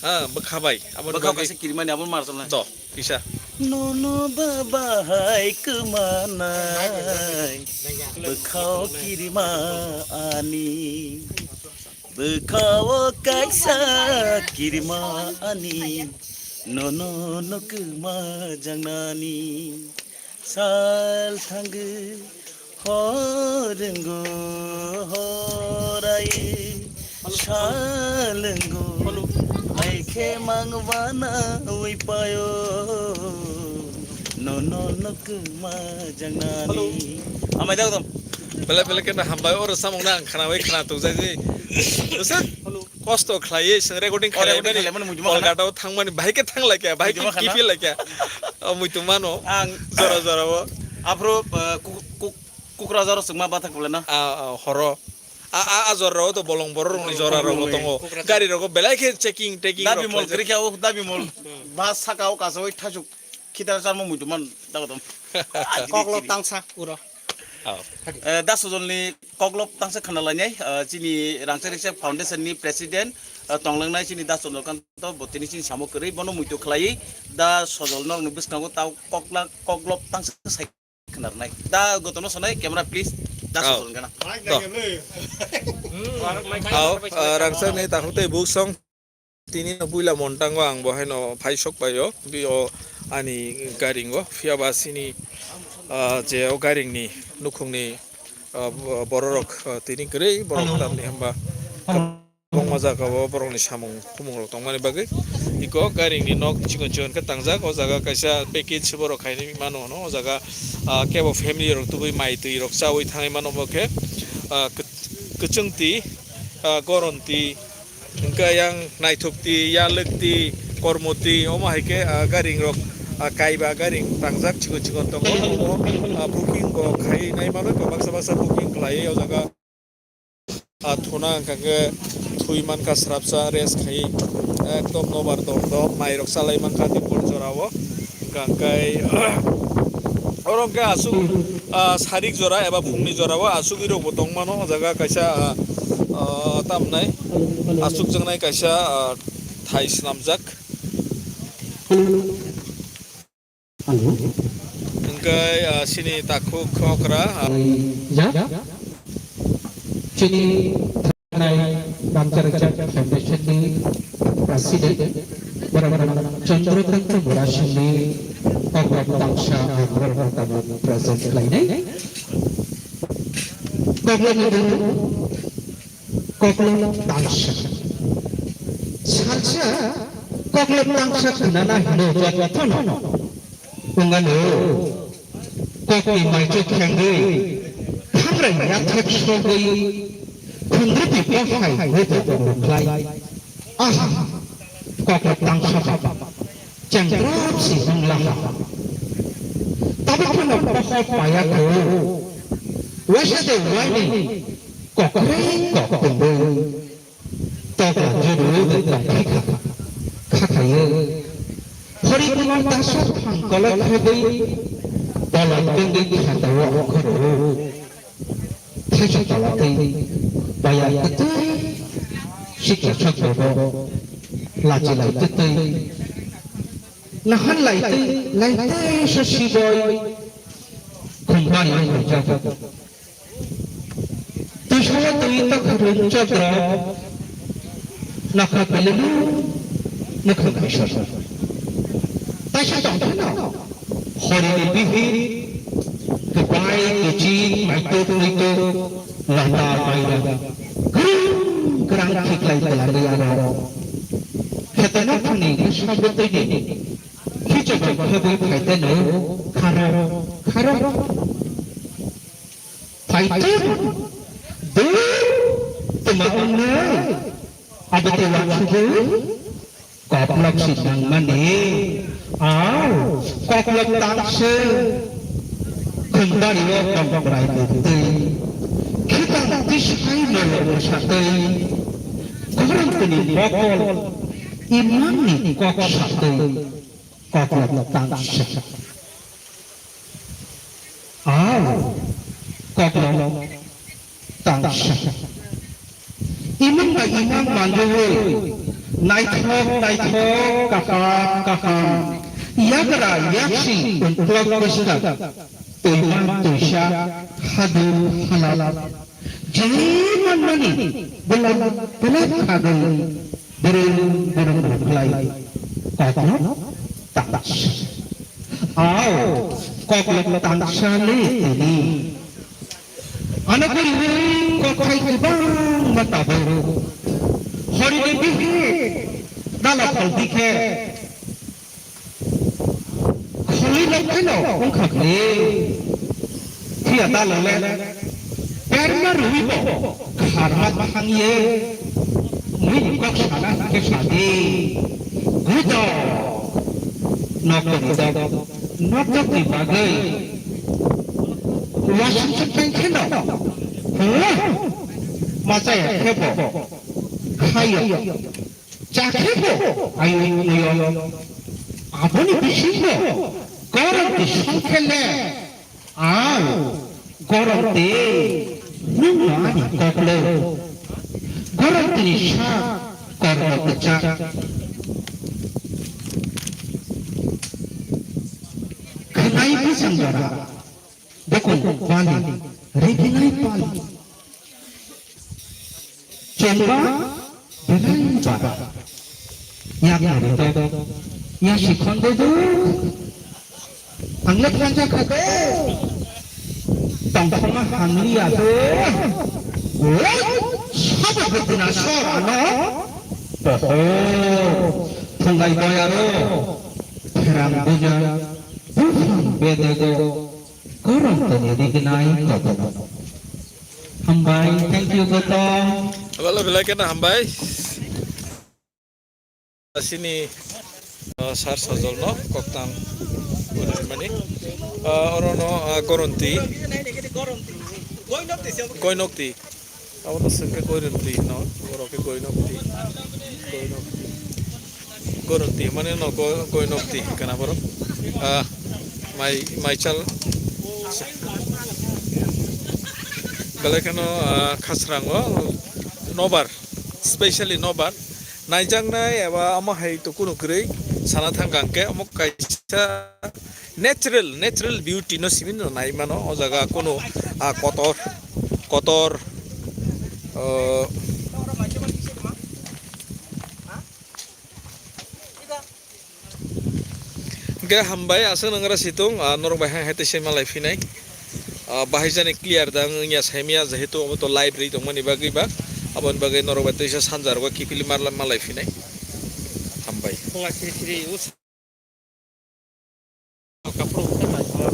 Ha, bwkha bai. Aboni bagwi kaisa kirimani abo marjaknai. To. Kisa. Nono baba hai kwmanai, bwkhao kirima ani, bwkhao kaisa kirima ani, nono no kwma jangnani sal thangwi. Horwngo horai salwngo hai khe mang bana ui payo nono no kwma jangnani. Amai dak dam. Belai belai khe na hambai oro samung na ang khana bai khana tuk jai jai. Kosto khlaiwi chwng recording khlaimani, Kolkata o thangmani bahai khe thang laikya, bahai khe kiphil laikya. O muitu mano. Ang jora jora o. Aphuru, uh, Kuk-, Kuk-, Kukra jora chwngma bathang khlai na. A, a, horo. A, a, a jora o to bolong borok rokni jora rok tongo. Gari rok belai khe checking taking rok khlaijak. Dabi mol, o dabi mol. Ba saka o kasawi thasuk. Khita charmo muitu man dago dam. Koklo tangsa uro. Oh. Eh, da sojolni koklop tangsa khana lainai, eh, chini Rangchak Rikchak Foundation ni President, ah, tonglengnai chini Da Chandrakanta bo tini chini samung kwrwi, bono muitu khlaiwi Da Sojol norokni bwskango tao kokla-, koklop tangsa sai khwnarnai. Da Gotomno sanai, camera please, Da Oh. Sojol gana. To. Au, ah, rangchakni takhuk tei buksong. Tini no puila montango ang bo haino phai sok pai o, bi o ani garing o, phiya ba sini, ah, je o garing ni nukhung ni, ah, bo-, borok rok, ah, tini kwrwi borok tamni hwnba kwbangma jaga o borok ni samung khumung rok tongmani bagwi iko garing ni nok chikon chikon khe tangjak. O jaga kaisa package borok khainwi mano hwno, o jaga, ah, kebo family rok tubui mai twi rok chaui thangwi mano bo khe, ah, kwch-, kwchwng twi, ah, goron twi, hwnkhe yang naithok twi, yalwk twi, kormo twi, omo hai khe, ah, garing rok, ah, kaiba garing tangjak chikon chikon tongo. Omo, ah, booking bo khai nai manwi, baksa baksa booking khlaiwi o jaga, ah, thuna hwnkha khe thwi mankha srapsa rest khai, ekdom nobar dom dom mai rok chalai mankha Dipol jora o. Hwnkha khe oro hwnkhe aswk, ah, sarik jora eba phungni jora o aswk rok bo tong mano o jaga kaisa, ah, ah, tamnai aswk jwngnai kaisa, ah, thai swnamjak. Hwnkhe, ah, chini takhuk okra, ah, Ya. Chini Thanai Ramcharajak Foundation ni President, Borok Chandrakanta Murasing ni Kokrok Tangsa ang borok no present khlainai. Kokrok ni Koklop tangsa. Salsa koklop tangsa khwnana hino jotono. Wngano kokni maichuk khengwi thamrai yathek sogwi khundriti pohai hwito tongkhlai. Aha, koklop tangsa ba. Chengkrap si wnglaha. Tabuk phano pohor paya kho. Waisa de waini. Kokrwi kok tongwi tokla juru de tongkha kha khayo. Hori kumar daso phang kolok khogwi bolong tengwi khatao okhoro. Thaisa tola tei baya kwtwi sikla sakbo lachi lai tei nahan lai tei lai tei sa siboi khumbari jago. Twisao twi tokharung chokro nokha belemu nokha kaisor. Taisa tongphano horini bihik kwbai kwchik maitok muitok lata maira kwrwng kwrang khiklai twlangwi aro kheto nokhani bwsa bwtwini khichok khogwi phaiteno kharo kharo. Phaitok dui tuma wngnai abo tei wansugwi koplok si nangmani. Au koklok tangse khundari o tongkrai twi khitang tisai no satwi khorokni bokol imangni kok satwi koklok tangse. Au koklok tangsa. Imang ba imang manjui naithok naithok kaham kaham yagra yaksi tongklok bwskang twima twisa hadur halal je manmani belak belak khagwi burung burung rwkhlai koklok tangsa. Au koklok tangsa le tini. Ano kori kokhai kwbangma tabuk. Horini bihik dala phaldi khe kholi lok kheno wngkha khe. Phiya dala le perma rwi bo kharma thangye mui kok sana khe sadi. Gudo nokori dok. Nokdokni bagwi wasung sung tang kheno, hwla machaya khebo khayo, cha khebo ayo muyo. Aboni bisingo gorom ti songkhele, ang gorom ti nungno ani koklo. Gorom tini sa Kormo kwchak. Khwnai bwsang jora. Bukung bali. Riginai pali. Chengba belai bara. Yak nari to. Ya sikhon de du. Ang le thansa kha de. Tongthoma hamli ya de. Oi, sabo bukuna sor ano. Oho. Thungai boyaro. Pherang buja. Buphang bedego. Korom tani riginai kotono. Hambai, thank you, Gautam. Abalo belai kheno hambai. Asini, uh, Sir Sajolno koktang mani. Uh, orono, uh, goronti. Koinokti. Abono swngkhe goronti no. Oro khe koinokti. Koinokti. Goronti mane no ko-, koinokti kana borok. Ah, mai, maichal. Belai kheno, ah, khasrango nobar, specially nobar. Naijaknai eba omo hai to kunu kwrwi sana thangkha hwnkhe omo kaisa natural, natural beauty no simi no nai mano o jaga kunu, ah, kotor, kotor, ah, Hwnkhe hambai, aswk nang gra situng, ah, norok bai hai hai tei se malai phinai. Ah, bahai jani clear da wng ya saimya, jehetu obo to live ri tongmani bagwi ba, aboni bagwi norok bai teisa sanja rogo kiphilwi malai, malai phinai. Hambai.